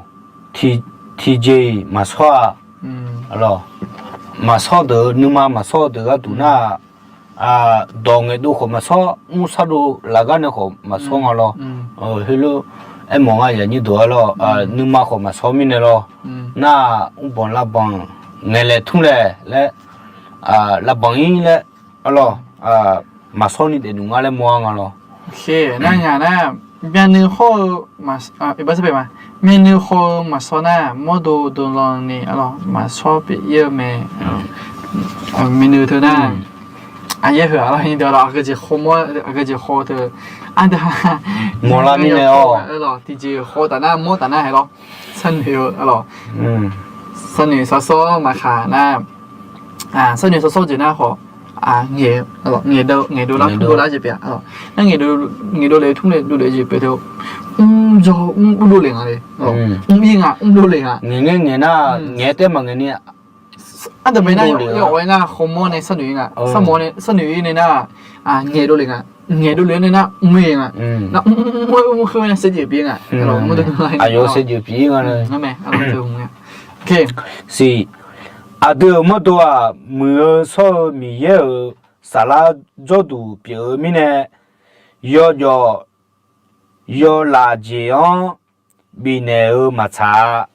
tiqjeq-iq maqshawr-a. Awq, maqshawr deuq-eu nuima maqshawr-eu deuq gharduq nar, dawq ngaeqdov khawf maqshawr, mr shardov lafgar nae khawf maqshawr nga lawr. Heulof aermawf nga, aqnyir deuq-aer lawr, nuima khawf maqshawr mirnae lawr. Nar, mrbanq lavbanq ngaeqlaeq tmr laeq laer, lavbanq-ir laer, awq, maqshawr ni daefnmq nga laer mawr-a nga lawr. Nar ngaq nar, myavnuiv hawr-eu, myavnuiv hawr-eu maqshawr nar, mawrdo dovlan ni, awq, maqshawr pyeuf-ir-eu mae. Myavnuiv teu nar, aqyaer heu-aq lawr, nyiq dawq lawr, aqgeujeq khawr mawr, aqgeujeq khawr teu, aqdui ha mawrlar mirnae, awq, tiqjeq khawr taf nar mawr taf nar haeq lawr. Sharnoeq-eu, awq, sharnoeq sharshawr maqkhaq nar, sharnoeq sharshawr jeq nar khawf, ngaeq, ngaeqdov, ngaeqdov lar tmr dovlar jeq pyeuf-a. Nar ngaeqdov, ngaeqdov le tmr le dovle jeq pyeuf teu, mr jawr mr ur dovle nga le, mr-ir nga, mr dovle nga. Ngaeq ngae ngaeq nar, ngaeq taef maqngaeq ni Ardanq bae nar yawf-aer nar khawr mawr nae sharnoeq-ir nga, sharnoeq-ir nae nar, ngaeq dovle nga, ngaeq dovle nae nar mr-ir nga, nar mr mr mr mr khoer nae saevdzeuf pyeuf nga, aqyawf saevdzeuf pyeuf-ir nga. Siq, aqdui-euq mawrdo-aq, muiq-eu shawr-eu Miqyaer-euq saflar jawrduq pyeuf-eu mirnae, yawjawf yawlaf jeq-anr bifnaeq-eu maqtsaq-a.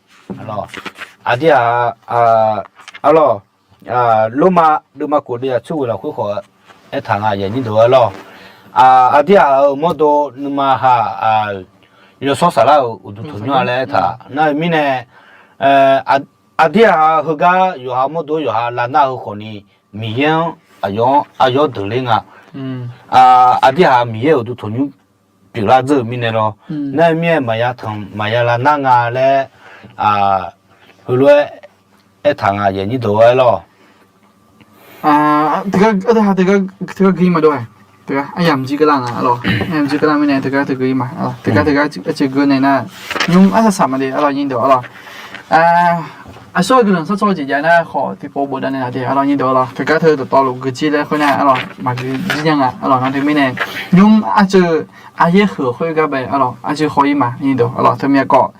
Aqdui-aq, arlawr, Lormav deuvma kof deuvyaq tser ghoeq lafkhoer khawf aertaq nga, aqyuif aqnyir deuq-aer lawr. Aqdui-aq, euq mawrdo nuima ha, yawshawr saflar-euq uqduq tanqnymr-a laer aertaq nar-eu mirnae, aqdui-aq, heugar yawqha mawrdo yawqha lavnar-eu khawfni, Miqyaer-anr aqyawf-anr aqyawf deuq ler nga. Aqdui-aq, Miqyaer uqduq tanqnymr pyeuflar dzeur-euq mirnae lawr. Nar-eu mirnae maqya tanq maqya lavnar nga laer, heulof-aer aertaq nga, aqyuif aqnyir deuq-aer lawr. Teugar gui maqdov-a. Teugar aryamq jir geur lar nga, arlawr, aryamq jir geur lar mirnae teugar teu gui-ir ma. Teugar teugar aqceuq geur nae nar, nymr arsaq saq maqde, arlawr, nyir deuq, arlawr. Aqsur-eu guiqlanq sawr tsawr-eu jeq jav nar khawf tiqpov bofdav naeqlaf de, arlawr, nyir deuq, arlawr. Teugar teu dawqtawvluf gui jir laer khoer nar, arlawr, maqgui jir nya nga, arlawr, nar teumirnae nymr aqceuq aqyaer huiq khoergar bae, arlawr, aqceuq haw-ir ma, nyir deuq, arlawr, teumyav kawv,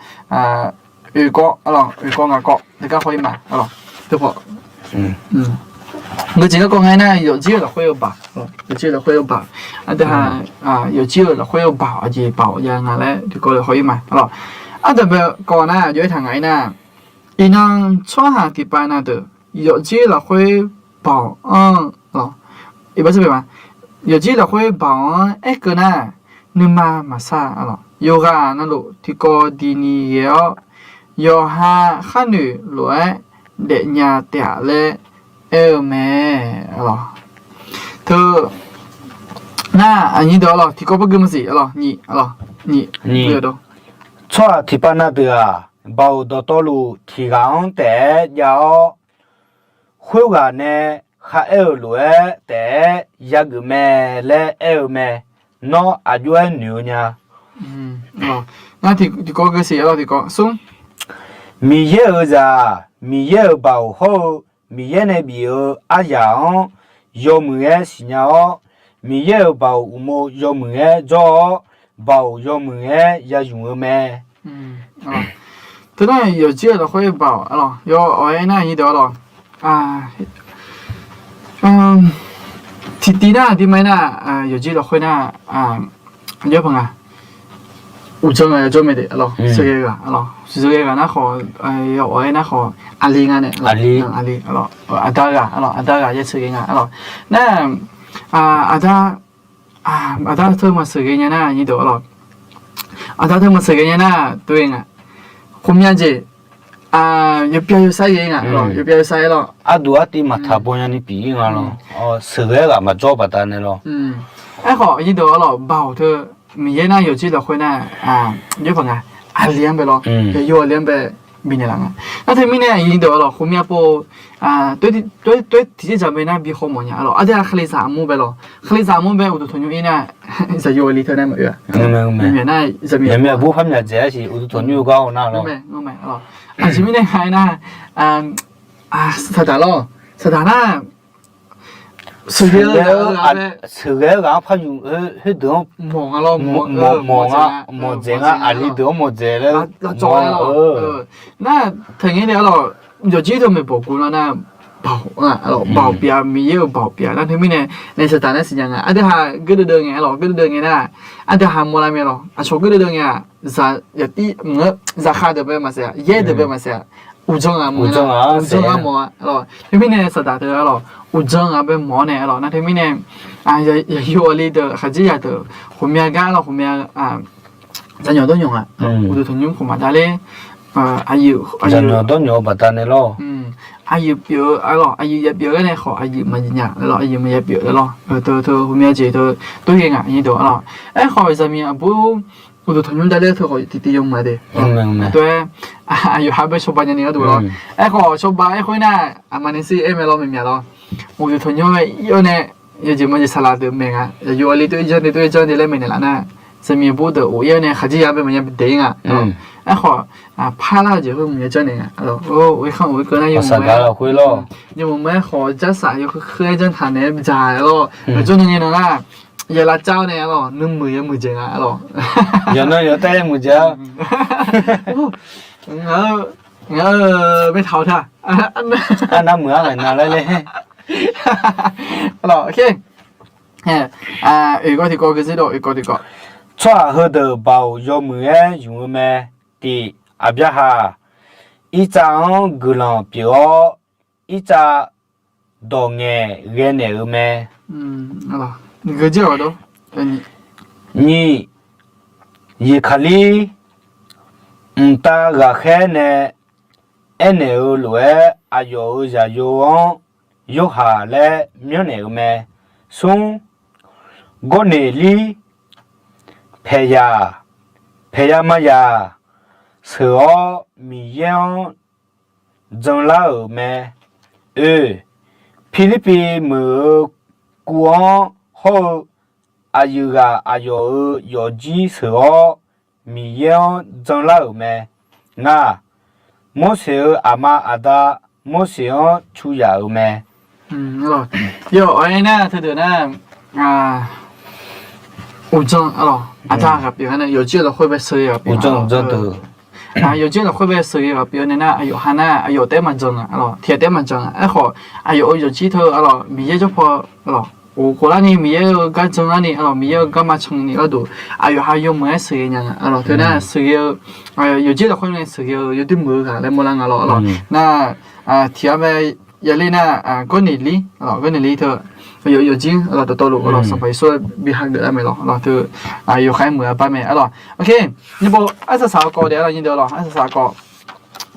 oekawv, arlawr, oekawv ngaq kawv teugar haw-ir ma, arlawr, teu paw Ngeujeq garkawv nga-aer nar, yawfjir-euq lafkhoer-eu baq, yawfjir-euq lafkhoer-eu baq, aqdui ha, yawfjir-euq lafkhoer-eu baq, aqjeq baq-awq jav nga laer tiqkawv lef haw-ir ma, arlawr. Ardanq bae kawv nar, jov-aer taq ngaq-ir nar, iqnan tsawrhaq tiqpav na deuq yawfjir lafkhoer baq-awq-anr, arlawr, iqbax tser bae ma, yawfjir lafkhoer baq-awq-anr aerkeuv nar, nuima maqsar, arlawr, yawqghaq navluf tiqkawv dini ghae-awr, yawqha kharnoeq lof-aer daefnya taef-a laer aer-eu mae, arlawr. Teu nar, aqnyir deuq, arlawr, tiqkawv par gui maqsiq, arlawr, nyiq, arlawr, nyiq, nyiq, Tsawrhaq tiqpav na deuq-aq, baoq dawqtawvluf tiq ghaq-anr taef-aer jav-awr, khoerghaq nae kharaer-euq lof-aer taef-aer yageuf mae laer aer-eu mae. Nawr aqjox-aer noeq-eu nya. Nar tiqkawv geusiq-a lawr, tiqkawv smr. Miqyaer-euq zaq, Miqyaer-euq baoq hawr-eu Miqyaer nae bif-eu aryaq-anr yawmuiq-aer siqnya-awr, Miqyaer-euq baoq uqmov yawmuiq-aer jawr-awr, baoq yawmuiq-aer ya zmq-eu mae. Teunar yawqjeq-euq lafkhoer baoq-a lawr, yawawq-aer nar nyi deuq-a lawr. Tiqtiv nar aqdui ma-aer nar, yawqjeq lafkhoer nar, aqjox paq nga, uqdzan ghaq yajawr mae de-a lawr. Sheuqghae ghaq-a lawr, sheuqghae ghaq nar khawf, yawawq-aer nar khawf, aqli nga nae, aqli, aqda ghaq-a lawr, aqda ghaq ya sheuqghae nga-a lawr. Nar, aqda, aqda teu maqsheuqghae nya nar nyi deuq-a lawr. Aqda teu maqsheuqghae nya nar tov-aer nga, khofmya jeq yawpyav yawsar ghae nga lawr, yawpyav yawsar-aer lawr. Arduq artiv maqtaq baw nyani pyeuf-ir nga lawr. Sheuqghae ghaq maqjawr baqdanae lawr. Aerkhawf nyi deuq-a lawr, baoq teu Miqyaer nar yawqjeq lafkhoer nar, aqjox paq nga, aqli-anr bae lawr, yawqyo aqli-anr bae bifnaeq laf nga. Nar teumirnae nyi deuq-a lawr, khofmya pov, toer tiqjeq dzaq bae nar bi khawf mawf nya-a lawr. Aqdui-aq khalizaq armur bae lawr, khalizaq armur bae uqduq tanqnymr ir nar, zaqyo aqli teu nar maqoe-a. Maqmyaq nar, zaqmyaq bur par myaq dzaeq-aer siq uqduq tanqnymr-eu gar-awr nar lawr. Aqjeq mirnae nga-aer nar, saqdaq lawr, saqdaq nar, sheuqghae-eu, sheuqghae-eu ghaq-anr par yuf khoerdeuq-anr mawf nga lawr, mawf nga, mawf dzaeq nga, aqli deuq-anr mawf dzaeq laer lavcawv-aer lawr. Nar taqngaer nae-a lawr, yawqjeq teu maeqbawq guv lar nar, baoq nga-a lawr, baoq pyeuf-a, Miqyaer-euq baoq pyeuf-a. Nar teumirnae nae saqdaq nar siqnya nga, aqdui haq geur deuvdeuv ngae-a lawr, geur deuvdeuv ngae nar, aqdui haq mawrlar mae lawr, aqcawq geur deuvdeuv ngae-aq, zaq yaqtir mq-eu zaqkhav deuq bae maqsaef-a, yaer deuq bae maqsaef-a, uqdzan ghaq mawf-a, uqdzan ghaq mawf-a lawr. Teumirnae saqdaq teu-a lawr, uqdzan ghaq bae mawf-awr nae-a lawr. Nar teumirnae, yawqyo aqli deuq, khaqdzerzaq deuq, khofmya gar lawr, khofmya, zaqnyawq dawrnyawq nga, uqduq tanqnymr khawf maqdav ler, aqyuif, zaqnyawq dawrnyawq-eu baqdanae lawr. Aqyuif pyeuf-eu-a lawr, aqyuif ya pyeuf-eu gar nae khawf aqyuif maqya nya-a lawr, aqyuif maqya pyeuf-a lawr. Teu teu khofmya jeq teu, tov ghae nga nyi deuq-a lawr. Aerkhawf zaqmiq aqbur uqduq tanqnymr dav ler teu khawf tiqtiv yawmuiq-a de. Tov-aer, aqyawf ha bae cawba nyani gharduq lawr. Aerkhawf cawba aerkhoer nar, aqma nae shir aer mae lawr, maeqmyaq lawr. Uqduq tanqnymr-aer ir-awr nae, yawjeq mawjeq saqlaq deuq maeq nga, yawqyo aqli tov-aer janr de, tov-aer janr de laer maeqnaeq laf nar, zaqmiq aqbur deuq of ir-awr nae khaqdzerzaq bae maqya daef-ir nga. Aerkhawf, parlar-eu jeq khoer maqya janrnaeq nga. Or, oerkhanr of-aer keuv nar yawmuiq-aer, saqdaq lafkhoer lawr, yawmuiq-aer khawf jarsaq yawkeuv keuv-aer janrtaq naeq-aer dzaq-a lawr. Yawqjawr nae ngae nan nar, ya lavcav-awr nae-a lawr, nuimuiq yamuiq dzaeq nga-a lawr. Yawqnan yawtae yamuiq dzaeq-a. Ngaq-eu, ngaq-eu, baetaq-awr ta. Arnavmuiq-a ngaeqnan laer le. Oeq gawr tiqkawv gui zir dov, oeq gawr tiqkawv. Tsawrhaq heudeuq baoq yawmuiq-aer ymq-eu mae. Tiq, Aqbyaqhaq, Irtsav-anr guiqlanq pyeuf-awr, Irtsav dawq ngaeqghae naeq-euq mae. Nyiq, Yeqkaqlir, mqtav ghaqkhaer nae aernaeq-eu lof-aer, aqyawf-euq zaqyo-anr Yorhaq laer myanrnaeq-euq mae. Smr, Gawrneqlir, paeqyaq, paeqya mayaq sheuq-awr Miqyaer-anr janlar-euq mae. Oe, Pirlirpiv meuq-euq kuv-anr hawr-eu aqyuif ghaq aqyawf-euq yawfjir sheuq-awr Miqyaer-anr janlar-euq mae. Ngaq, Morseq-euq aqma aqda Morseq-anr cu yaf-euq mae. Yawf-aer nar teudeuq nar, uqdzan-a lawq, aqda ghaq pyeuf-a nae yawqjeq lafkhoer bae sheuqghae ghaq pyeuf-a. Yawqjeq lafkhoer bae sheuqghae ghaq pyeuf-a nae nar, aqyawf ha nar aqyawf taef-aer maqjan nga-a lawq, tiqghaq taef-aer maqjan nga. Aerkhawf, aqyawf-euq yawqjir teu-a lawq, Miqyaer jawrpaw-a lawq, of khof larni Miqyaer-euq gar jan larni-a lawq, Miqyaer-euq garma can ni gharduq, aqyawf ha yawmuiq-aer sheuqghae nya nga-a lawq. Teu nar sheuqghae-eu, yawqjeq lafkhoer nae sheuqghae-eu yawdoer muiq-eu ghaq laer mawrlar nga lawq-a lawq. Nar, tiqghaq mae, yaler nar, Gawrneqlir-a lawq, Gawrneqlir teu, yawqjir-a lawq, dawqtawvluf-a lawq, Sanqpaq Yeqsur-aer bi hageuf lar mae lawq-a lawq. Teu, yawkhav-aer muiq-a bar mae-a lawq. Ok, nyiq pov arsaq saq-eu kawv daef-a lawq, nyiq deuq-a lawq, arsaq saq-eu kawv.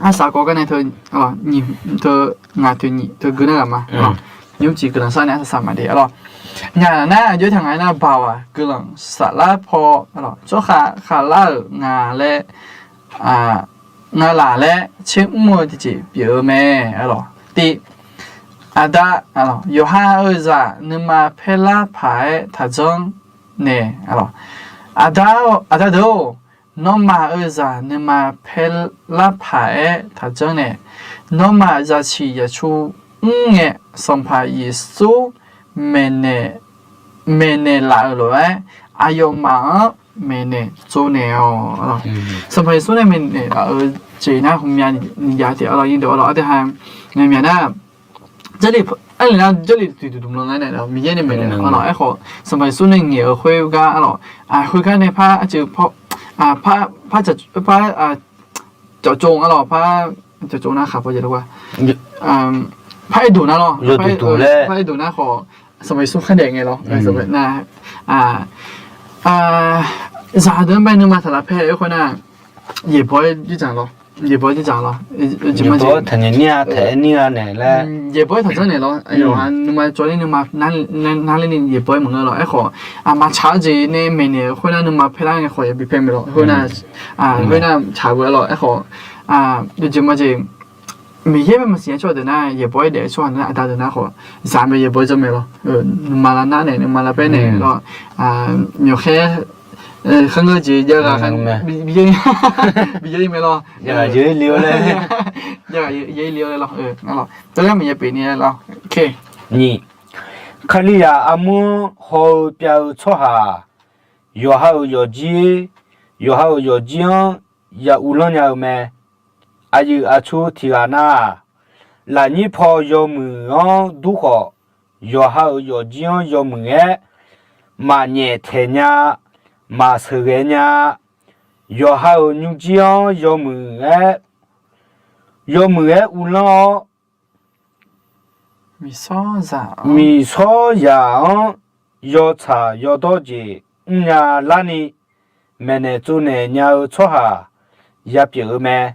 Arsaq kawv gar nae teu, nyiq, teu, ngaq teu nyiq teu gui nar ghaq ma. Nymrcif guiqlanq sar nae arsaq saq maqdaef-a lawq. Ngaq nar aqjox-aer taq ngaq-aer nar, Baoq-aq guiqlanq saflar paw-a lawq, tsawrkhav khavlar-euq nga laer nga laq laer tsermr-eu tiqjeq pyeuf-eu mae. Aqlawq, tiv, aqda, yawqha-euq zaq nuima paerlar paq-aer taqjanr nae, aqda deuq-or, nawmaf-euq zaq nuima paerlar paq-aer taqjanr nae, nawmaf zaqsiq zaqcu mr ngae, Sanqpaq Yeqsur maeqnaeq laf-euq lof-aer, aqyawfmaf-anr maeqnaeq tsovnaeq-awq. Sanqpaq Yeqsur nae maeqnaeq laf-euq jeq nar, hmqmya ni jav taef-a lawq, nyiq deuq-a lawq. Aqdui ha, maeqnaeq nar, Jarlif, arlef nar Jarlif duidui dmq lan ngar nae Miqyaer nae maeqnaeq-a lawq. Aerkhawf Sanqpaq Yeqsur nae ngaeq-euq khoergar-a lawq, khoergar nae par arceuq par, par, par cawqcawv-a lawq, par cawqcawv nar khaq paw jaeq lof-a, par aerduq nar lawr, par aerduq nar khawf, Sanqpaq Yeqsur khardaef ngae lawr, zaqdeuq-anr bae nuima taq laf paer-eu khoer nar, yaeqbawq-aer jirdzaq lawr, yaeqbawq-aer jirdzaq lawr, yaeqbawq-aer taqjanr naeq lawr, aqyawf-a nuima cawv-ir nuima narler ni yaeqbawq-aer maqngeur lawr. Aerkhawf, maqtsaq-eu jeq nae maeqnaeq-eu khoer nar, nuima paerlar ngae khawf yabi paer mae lawr. Khoer nar, khoer nar tsaq-eu lawr. Aerkhawf, yawjeq majeq, Miqyaer bae maqsiq nya tsawrhaq deuq nar, yaeqbawq-aer daef-eu tsawrhaq nar, aqda deuq nar khawf, zaq mae yaeqbawq-aer janr mae lawr. Nuima lar nar naeq, nuima lar paer naeq lawr. Myawqkhaer kharngeur jeq jav ghaq, bi yaer mae lawr. Yaer le-awr laer, yaer le-awr laer lawr. Tawr lar maqya pyeuf ni lawr. Nyiq, Kalizaq armur-anr haw-eu pyav-eu tsawrhaq-aq, yawqha-euq yawqjir, yawqha-euq yawqjir-anr ya uvlanr nya-eu mae. Aqyuif aqtsu tiq ghaq nar-aq, lafnyir paw yawmuiq-anr dur khawf, yawqha-euq yawqjir-anr yawmuiq-aer maqnyaef taeq nya, maqsheuqghae nya. Yawqha-euq nymrjir-anr yawmuiq-aer, yawmuiq-aer uvlanr-awr, miqsawr zaq-anr yawtsaq yawdawr jeq mrnya larni, maeqnaeq tsovnaeq nya-eu tsawrhaq ya pyeuf-eu mae.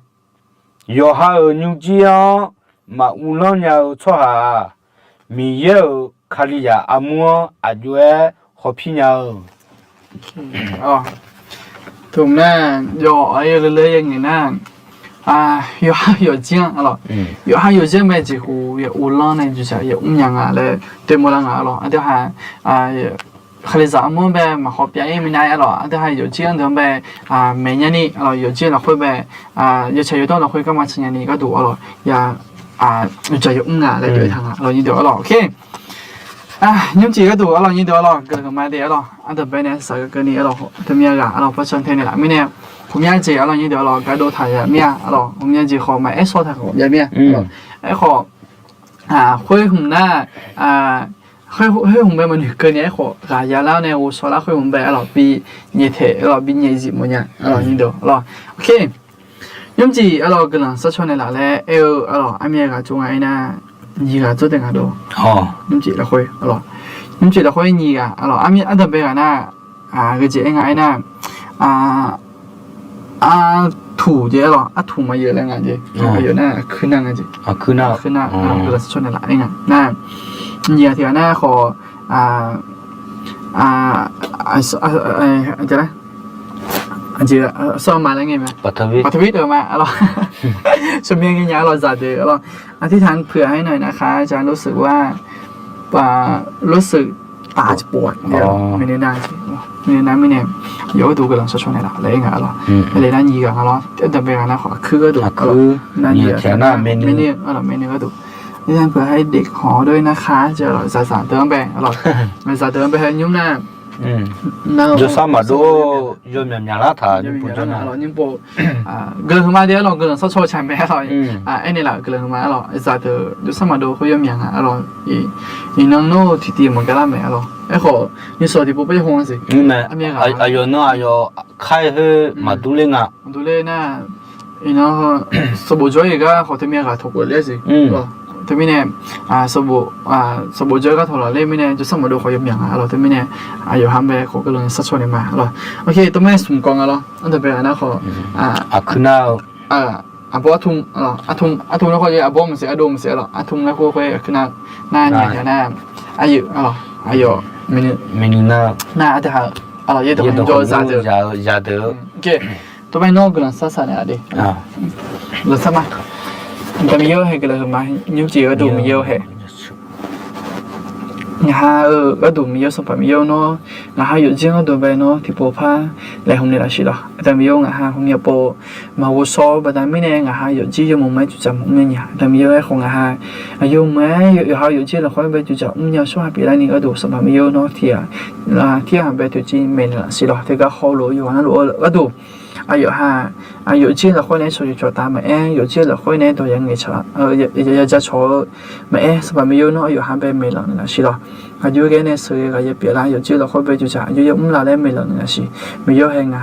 Yawqha-euq nymrjir-anr maq uvlanr nya-eu tsawrhaq-aq, Miqyaer-euq Kalizaq armur-anr aqjox-aer hawpir nya-eu. Tmq nar, yawf-aer leule ya ngaeq nar, yawqha yawqjir-anr, yawqha yawqjir-anr mae jeqhu ya uvlanr nae juqsaq ya mrnya nga laer doermawr lar nga lawr. Aqdui ha, Kalizaq armur-anr bae maqhaw pyav-ir minav-aer lawr, aqdui ha yawqjir-anr deuq-anr bae maeq nya ni, yawqjir lafkhoer bae, yawtsaq yawdawr lafkhoer garma taq nya ni gharduq-a lawr, ya, yawtsaq ya mr nga laer pyeuf-ir taq nga lawr, nyiq deuq-a lawr. Nymrcif gharduq-a lawr, nyiq deuq-a lawr, guiqlanq huiqma de-a lawr, aqdui bae nae shaqgaq keuvni-a lawr, teumirnae ghaq-a lawr, par can tae naeqlaf mirnae, khof mya jeq-a lawr, nyiq deuq-a lawr, gardov taq ya mir-a lawr, khof mya jeq khawf maqaer shawr taq khawf ya mir-a lawr. Aerkhawf, khoer hmq nar, khoer hmq bae maqnoeq keuvni aerkhawf ghaq ya lar nae ghovshaw lar khoer hmq bae-a lawr, bi nyaeftaeq-a lawr, bi nyaef zif mawf nya-a lawr, nyiq deuq-a lawr. Nymrcif-a lawr, guiqlanq sharcaw naeqlaf laer aer-eu-a lawr, armyav ghaq tsov nga aernar, nyiq ghaq tsov taef nga dov. Nymrcif lafkhoer, nymrcif lafkhoer nyiq ghaq-a lawr, armyav ardanqbae ghaq nar, geujeq aer nga aernar, artuq jeq-a lawr, artuq maqyaeq laer nga jeq, aqyawf nar aqkuir nar nga jeq, aqkuir nar, guiqlanq sharcaw naeqlaf aer nga nar, nyiq ghaq tiq ghaq nar khawf, aqjeq aqsur aqma laer ngae ma, paqtaqbir deuq ma-a lawr, shawqmya ngae nya-a lawr, zaqdeuq-a lawr, aqtirtaq-anr puiq-a haer nar-aq nar khar ja รู้สึกว่า รู้สึก taf tiqpov-a, mirnae nar mirnae, yawf gharduq guiqlanq sharcaw naeqlaf laer aer nga-a lawr, aqle nar nyiq ghaq nga lawr, ardanqbae ghaq nar khawf aqkuir gharduq, aqkuir, nar nyiq ghaq tiq ghaq nar, maernui-a lawr, maernui gharduq, aqtirtaq-anr puiq-a haer deuq hawq dov-ir nar khar ja-a lawr, zaqzaq deuq-anr bae-a lawr, zaqzaq deuq-anr bae haer nymr nar, jawrsar maqdov yawmyaq myaqlar taq, nymr pov, guiqlanq huiqma de-a lawr, guiqlanq sharcaw-eu tsaq mae-a lawr, aernaeq laf guiqlanq huiqma-a lawr, zaqdeuq jawrsar maqdov khoer yawmyaq nga-a lawr, iqnan nawr-eu tiqtiv maqgaq lar mae-a lawr, aerkhawf nuisawq tiqpov par yawhawr-a siq, aqyawf nan aqyawf kar-eu khoer maqdur ler nga, maqdur ler nar, iqnan sanqbof jawr-ir gar khawf teumya ghaq tawq khof ler siq, teumirnae sanqbof jawr-ir gar tawq laf ler mirnae jawrsar maqdov khawf yawmyaq nga-a lawr, teumirnae aqyawf ha bae khawf guiqlanq sharcaw naeq ma-a lawr, teumirnae smq kawv nga lawr, ardanqbae ghaq nar khawf, aqkuir nar-eu, aqbawr artm, artm, artm laer khoer aqbawr maqsiq, ardov maqsiq-a lawr, artm laer khoer khoer aqkuir nar, nar nya nar, aqyuif-a lawr, aqyawf, maernui nar, nar aqdui ha-eu, yaerdawq khawf jawr-eu zaqdeuq, zaqdeuq-eu Tawrbae nawr guiqlanq sar saq naeqlaf de. Guiqlanq sar ma. Aqda Miqyaer-eu hae guiqlanq huiqma nymr jeq gharduq Miqyaer-eu hae. Ngaq ha-eu gharduq Miqyaer Sanqpaq Miqyaer-eu nawr, ngaq ha yawfjir-anr gharduq bae nawr tiqpov par laeqhmq naeqlaf siq lawq. Aqda Miqyaer-eu ngaq ha hmq myav pov maqghovshaw-eu baqda mirnae ngaq ha yawfjir yawmuiq ma-aer tsuftsaf mawf mr nya nya. Aqda Miqyaer-eu aerkhawf ngaq ha yawmuiq-aer yawqha yawfjir lafkhoer bae tsuftsaf mr nya-eu tsawrhaq pyeuflarni gharduq Sanqpaq Miqyaer-eu nawr tiq ghaq lar tiq ghaq bae toeqciv maeqnaeq laf siq lawq. Teugar hawluf-eu yawqghaq navluf-eu gharduq aqyawf ha yawfjir lafkhoer nae shawq yawq cawq taf maqaer, yawfjir lafkhoer nae dawq ya ngaeq caq, ya ja cawq-eu maqaer, Sanqpaq Miqyaer-eu nawr aqyawf ha bae maeqlanq naeqlaf siq lawq. Aqjox-aer ghae nae sheuqghae ghaq ya pyeuflar, yawfjir lafkhoer bae tsuftsaf aqjox ya mrlar laer maeqlanq naeqlaf siq. Miqyaer-eu hae ngaq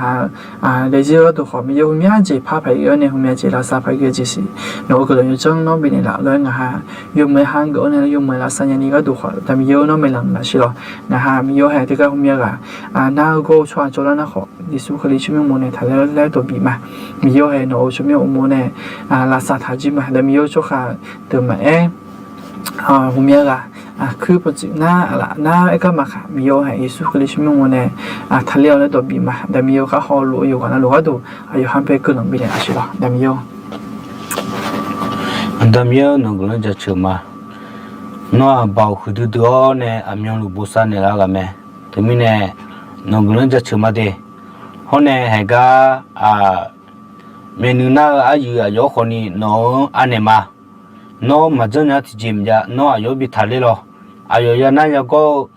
ha daefzir-eu gharduq khawf Miqyaer ghawqmya jeq par paq-aer nae ghawqmya jeq lavsav paq-aer jeq siq. Nawq-euq guiqlanq yawdzanr nawr bifnaeq laf lof-aer ngaq ha yawmuiq ha geuf-awr nae yawmuiq lavsav nyani gharduq khawf Aqda Miqyaer-eu nawr maeqlanq naeqlaf siq lawq. Ngaq ha Miqyaer-eu hae teugar ghawqmya ghaq nar-eu gawr-eu tsawrhaq jawrlar nar khawf Yeqsur Kali tsawrmyanr mawr nae taqler laer dawq bif ma. Miqyaer-eu hae nawq-euq tsawrmyanr uqmov nae lavsav taq jir ma. Aqda Miqyaer-eu tsawrhaq deuq maqaer, ghawqmya ghaq kuir pawtsuif nar aqlaf nar-eu aergar maqkhaq Miqyaer-eu hae Yeqsur Kali tsawrmyanr mawr nae taqler-awr laer dawq bif ma. Aqda Miqyaer-eu khar hawluf-eu yawqghaq navluf gharduq aqyawf ha bae guiqlanq bifnaeq laf siq lawq. Aqda Miqyaer-eu Aqda Miqyaer-eu nawq guiqlanq jaceuq ma. Nawr-aq baoq huiqdui dui-awr nae aqmyanluf bosav naeqlaf-eu ghaq mae. Teumirnae nawq guiqlanq jaceuq ma de. Hawr nae haeqgar-aq, myavnuiv nar-eu aryuif aqyawf-anr khawfni nawq-anr anaeq ma. Nawr maqjanr nya tiqjeq maqjav, nawr aqyawf-anr bi taqler lawq. Aqyawf yanar yagawr-eu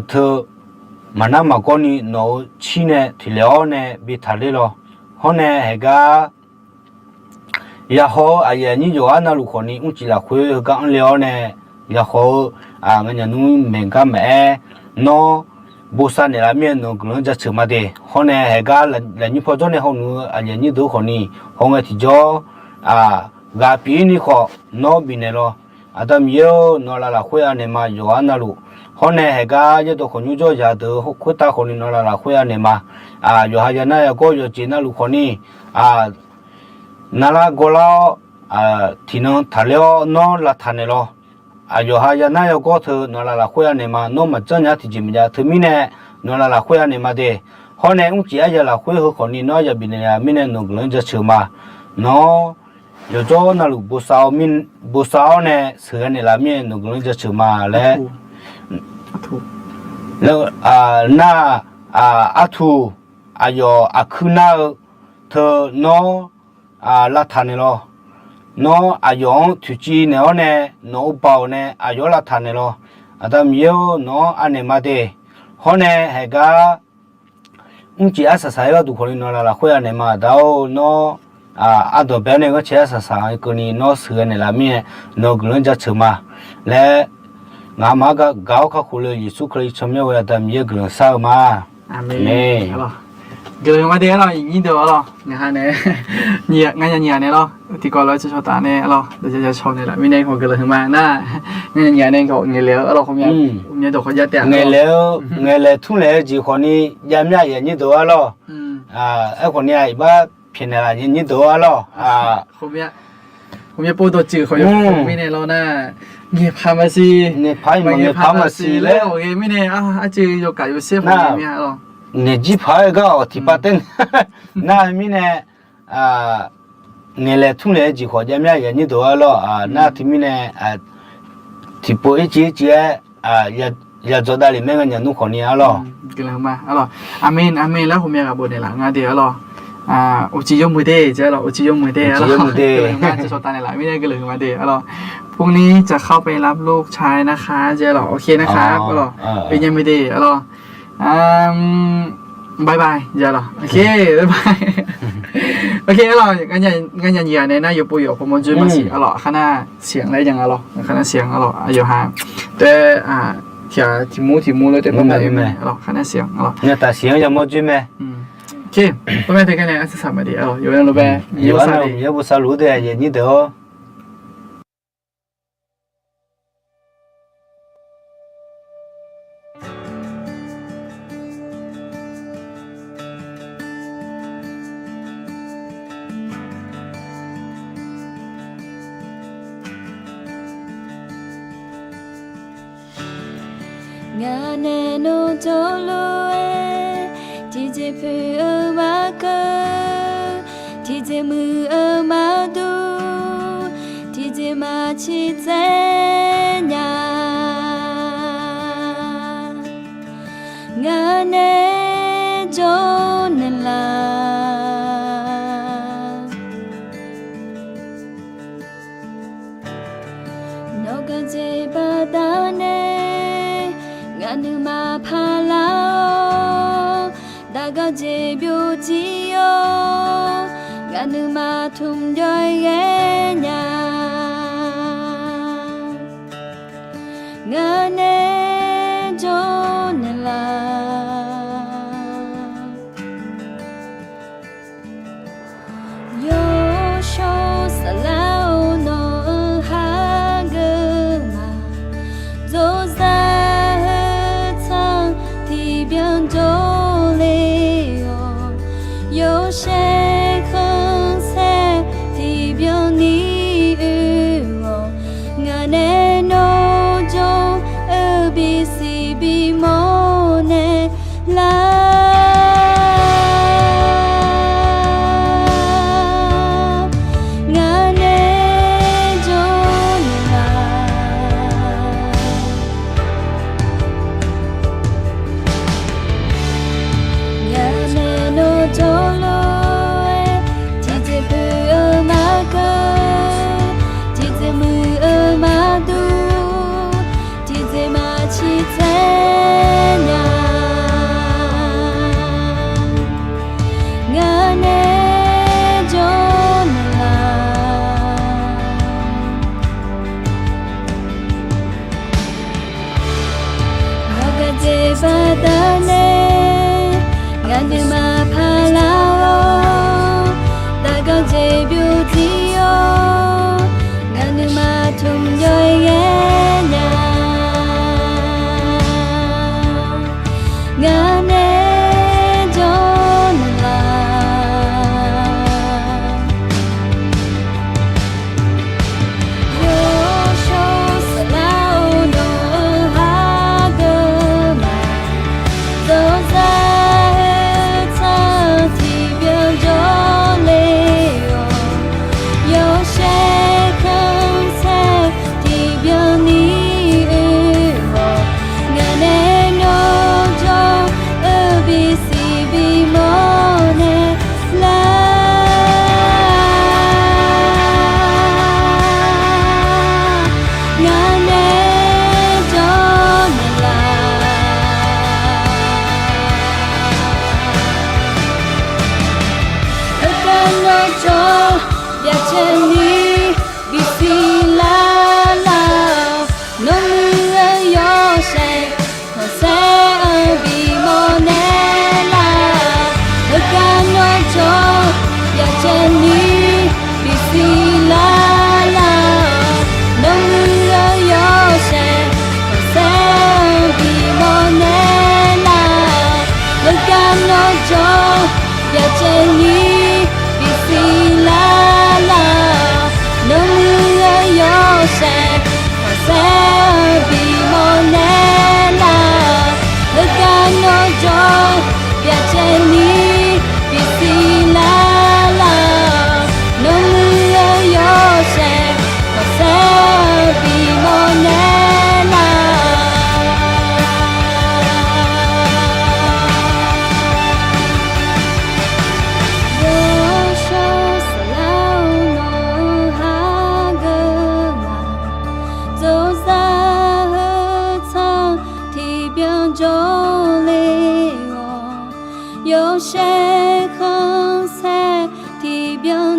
teu maqnar maqgawrni nawq-euq cir nae tiqlaeq-awr nae bi taqler lawq. Hawr nae haeqgar yahaw-eu aqyuif aqnyir yawqghaq navluf khawfni mrcif lafkhoer heugar anrle-awr nae yahaw-eu nganyaf nmr maeqgar maqaer, nawr bosav naeqlaf mir-aer nawq guiqlanq jaceuq ma de. Hawr nae haeqgar lafnyir paw jawr nae hawnmr-eu aqyuif aqnyir deuq khawfni hawngae tiqjawr ghaq pyeuf-ir ni khawf nawr bifnaeq lawq. Aqda Miqyaer-or, nawq laf lafkhoer anaeq ma yawqghaq navluf. Hawr nae haeqgar yaerdawq khawqnymr jawr yaq deuq khoertav khawfni nawq laf lafkhoer anaeq ma. Yawqha yanar yagawr yawqjeq navluf khawfni narlar gawrlar-awr, tiqnan taqler-awr nawr lavtaq naeq lawq. Aqyawf ha yanar yawgawr teu nawq laf lafkhoer anaeq ma. Nawr maqjanr nya tiqjeq maqjav. Teumirnae nawq laf lafkhoer anaeq ma de. Hawr nae mrcif aryaq lafkhoer heu khawfni nawr ya bifnaeq-a mirnae nawq guiqlanq jaceuq ma. Nawr yawqjawr navluf bosav-awr nae sheuqghae naeqlaf mirnae nawq guiqlanq jaceuq ma laer. Nar, artuq, aqyawf aqkuir nar-eu teu nawr lavtaq naeq lawq. Nawr aqyawf-anr toeqciv naeq-awr nae nawq-euq baoq nae aqyawf-anr lavtaq naeq lawq. Aqda Miqyaer-or, nawq-anr anaeq ma de. Hawr nae haeqgar mrcif arsaq saq-aer gharduq khawfni nawq laf lafkhoer anaeq ma. Aqda-or, nawr ardawq bae-awr nae ghanrcae arsaq saq-aer keuvni nawr sheuqghae naeq laf mirnae nawq guiqlanq jaceuq ma laer, ngaq maqgaq gaq-awr kakhof le Yeqsur Kali tsawrmyanr ghae Aqda Miqyaer guiqlanq shar-eu ma. Aqmeq. Guiqlanq ma de arlawq, aqnyir deuq arlawq, ngaq ha nae, nganyaf nyiq ghaq nae lawr, tiqkawv lof-aer tsawrcawq taf nae arlawq, dawqja ja caw naeq laf mirnae khawf guiqlanq huiqma nar, nganyaf nyiq ghaq nae khawf ngaeqlaeq-eu arlawq, khawf myav, myav dawq khawf jav taef-a, ngaeqlaeq-eu, ngaeqlaeq tmr laeq-eu jeq khawfni javmyar aqyuif aqnyir deuq arlawq. Aerkhawfni-aq iqbax pyaeqnaeq laf aqyuif aqnyir deuq arlawq. Khawf myav pov dawqtsuif khawf yawf mirnae lawr nar, ngaeqpaq maqsiq, ngaeqpaq maqsiq laer ghawqghae mirnae, arcuiv yawkaf yawshaer khawf myav arlawq. Ngaeqjir paq-aer gar-awq tiqpav taer nar mirnae, ngaeqlaeq tmr laeq-eu jeq khawf javmyar aqyuif aqnyir deuq arlawq. Nar teumirnae tiqpov ircif ircif-aer yadzawq davlef maer nganyaf nmr khawfni arlawq. Aqmeq, aqmeq laer khawf myav ghaq bofnaeq laf nga de arlawq. Uqcif yawmuiq de jeq arlawq, uqcif yawmuiq de arlawq. Guiqlanq huiqma, tsawrcawq taf naeq laf mirnae guiqlanq huiqma de arlawq. พรุ่งนี้จะเข้าไปรับลูกชายนะคะ jeq arlawq, โอเคนะคะ arlawq. Oe nya muiq de arlawq. Bye bye jeq arlawq. Ok, bye bye. Ok arlawq, nganyaf nyiq ghaq nae nar yawpov yawq pov mawrdzoer maqsiq arlawq, aqkhar nar siq-anr laer jan arlawq, aqkhar nar siq-anr arlawq, aqyawf ha taef-a, tiq ghaq tiq mur tiq mur laer taef-a, aqkhar nar siq-anr arlawq. Nyaftaq siq-anr yamawr dzoer mae. Ok, tawr mae teu gar nae arsaq saq maqdeq arlawq, yawqnan lof bae, yawqnan lof Miqyaer bosav luf-ur de aqyuif aqnyir deuq-or. Ngaq nae nawr jawrluf-aer tiqjeq poeq-eu ma Tiqjeq muiq-eu maqdur, tiqjeq maq ciqtsaev nya. Ngaq nae jawr naeqlaf. Nawq gaq jeq baqdanae, ngaq nuima paqlar-awr, daq gaq jeq byovjir-awr, ngaq nuima tmq jawr-aer ghae nya. Ngaq nae jawr naeqlaf. Yawshawr saflar-awr nawq-eu hageuf ma. Dzawrzaq heu tsanr tiqbyan jawrle-awq. Yawshaef khanqsaer tiqbyan ni oe-awq. Ngaq nae nawr jawr-eu bisiq bimawr nae lar. Ngaq nae jawr naeqlaf. Ngaq nae nawr jawrluf-aer, tiqjeq poeq-eu maqkeuv, tiqjeq muiq-eu maqdur, tiqjeq maq ciqtsaev nya. Ngaq nae jawr naeqlaf. Nawq gaq jeq baqdanae, ngaq nuima paqlar-awr, daq gaq jeq byovjir-awr, ngaq nuima tmq jawr-aer ghae nya. Ngaq nae jawr naeqlaf. Yawshawr saflar-awr nawq-eu hageuf ma. Dzawrzaq heu tsanr tiqbyan jawrle-awq. Yawshaef khanqsaer tiqbyan ni oe-awq. Ngaq nae nawr jawr-eu bisiq bimawr nae lar. Ngaq nae jawr naeqlaf. Heugar nawr jawr byacaevni bisiq lar lar-awq. Nawr muiq-eu yawshaef khanqsaer-anr bimawr nae lar. Heugar nawr jawr byacaevni bisiq lar lar-awq. Nawr muiq-eu yawshaef khanqsaer-anr bimawr nae lar. Heugar nawr jawr byacaevni bisiq lar lar-awq. Nawr muiq-eu yawshaef khanqsaer-anr bimawr nae lar. Heugar nawr jawr byacaevni bisiq lar lar-awq. Nawr muiq-eu yawshaef khanqsaer-anr bimawr nae lar. Yawshawr saflar-awr nawq-eu hageuf ma. Dzawrzaq heu tsanr tiqbyan jawrle-awq. Yawshaef khanqsaer tiqbyan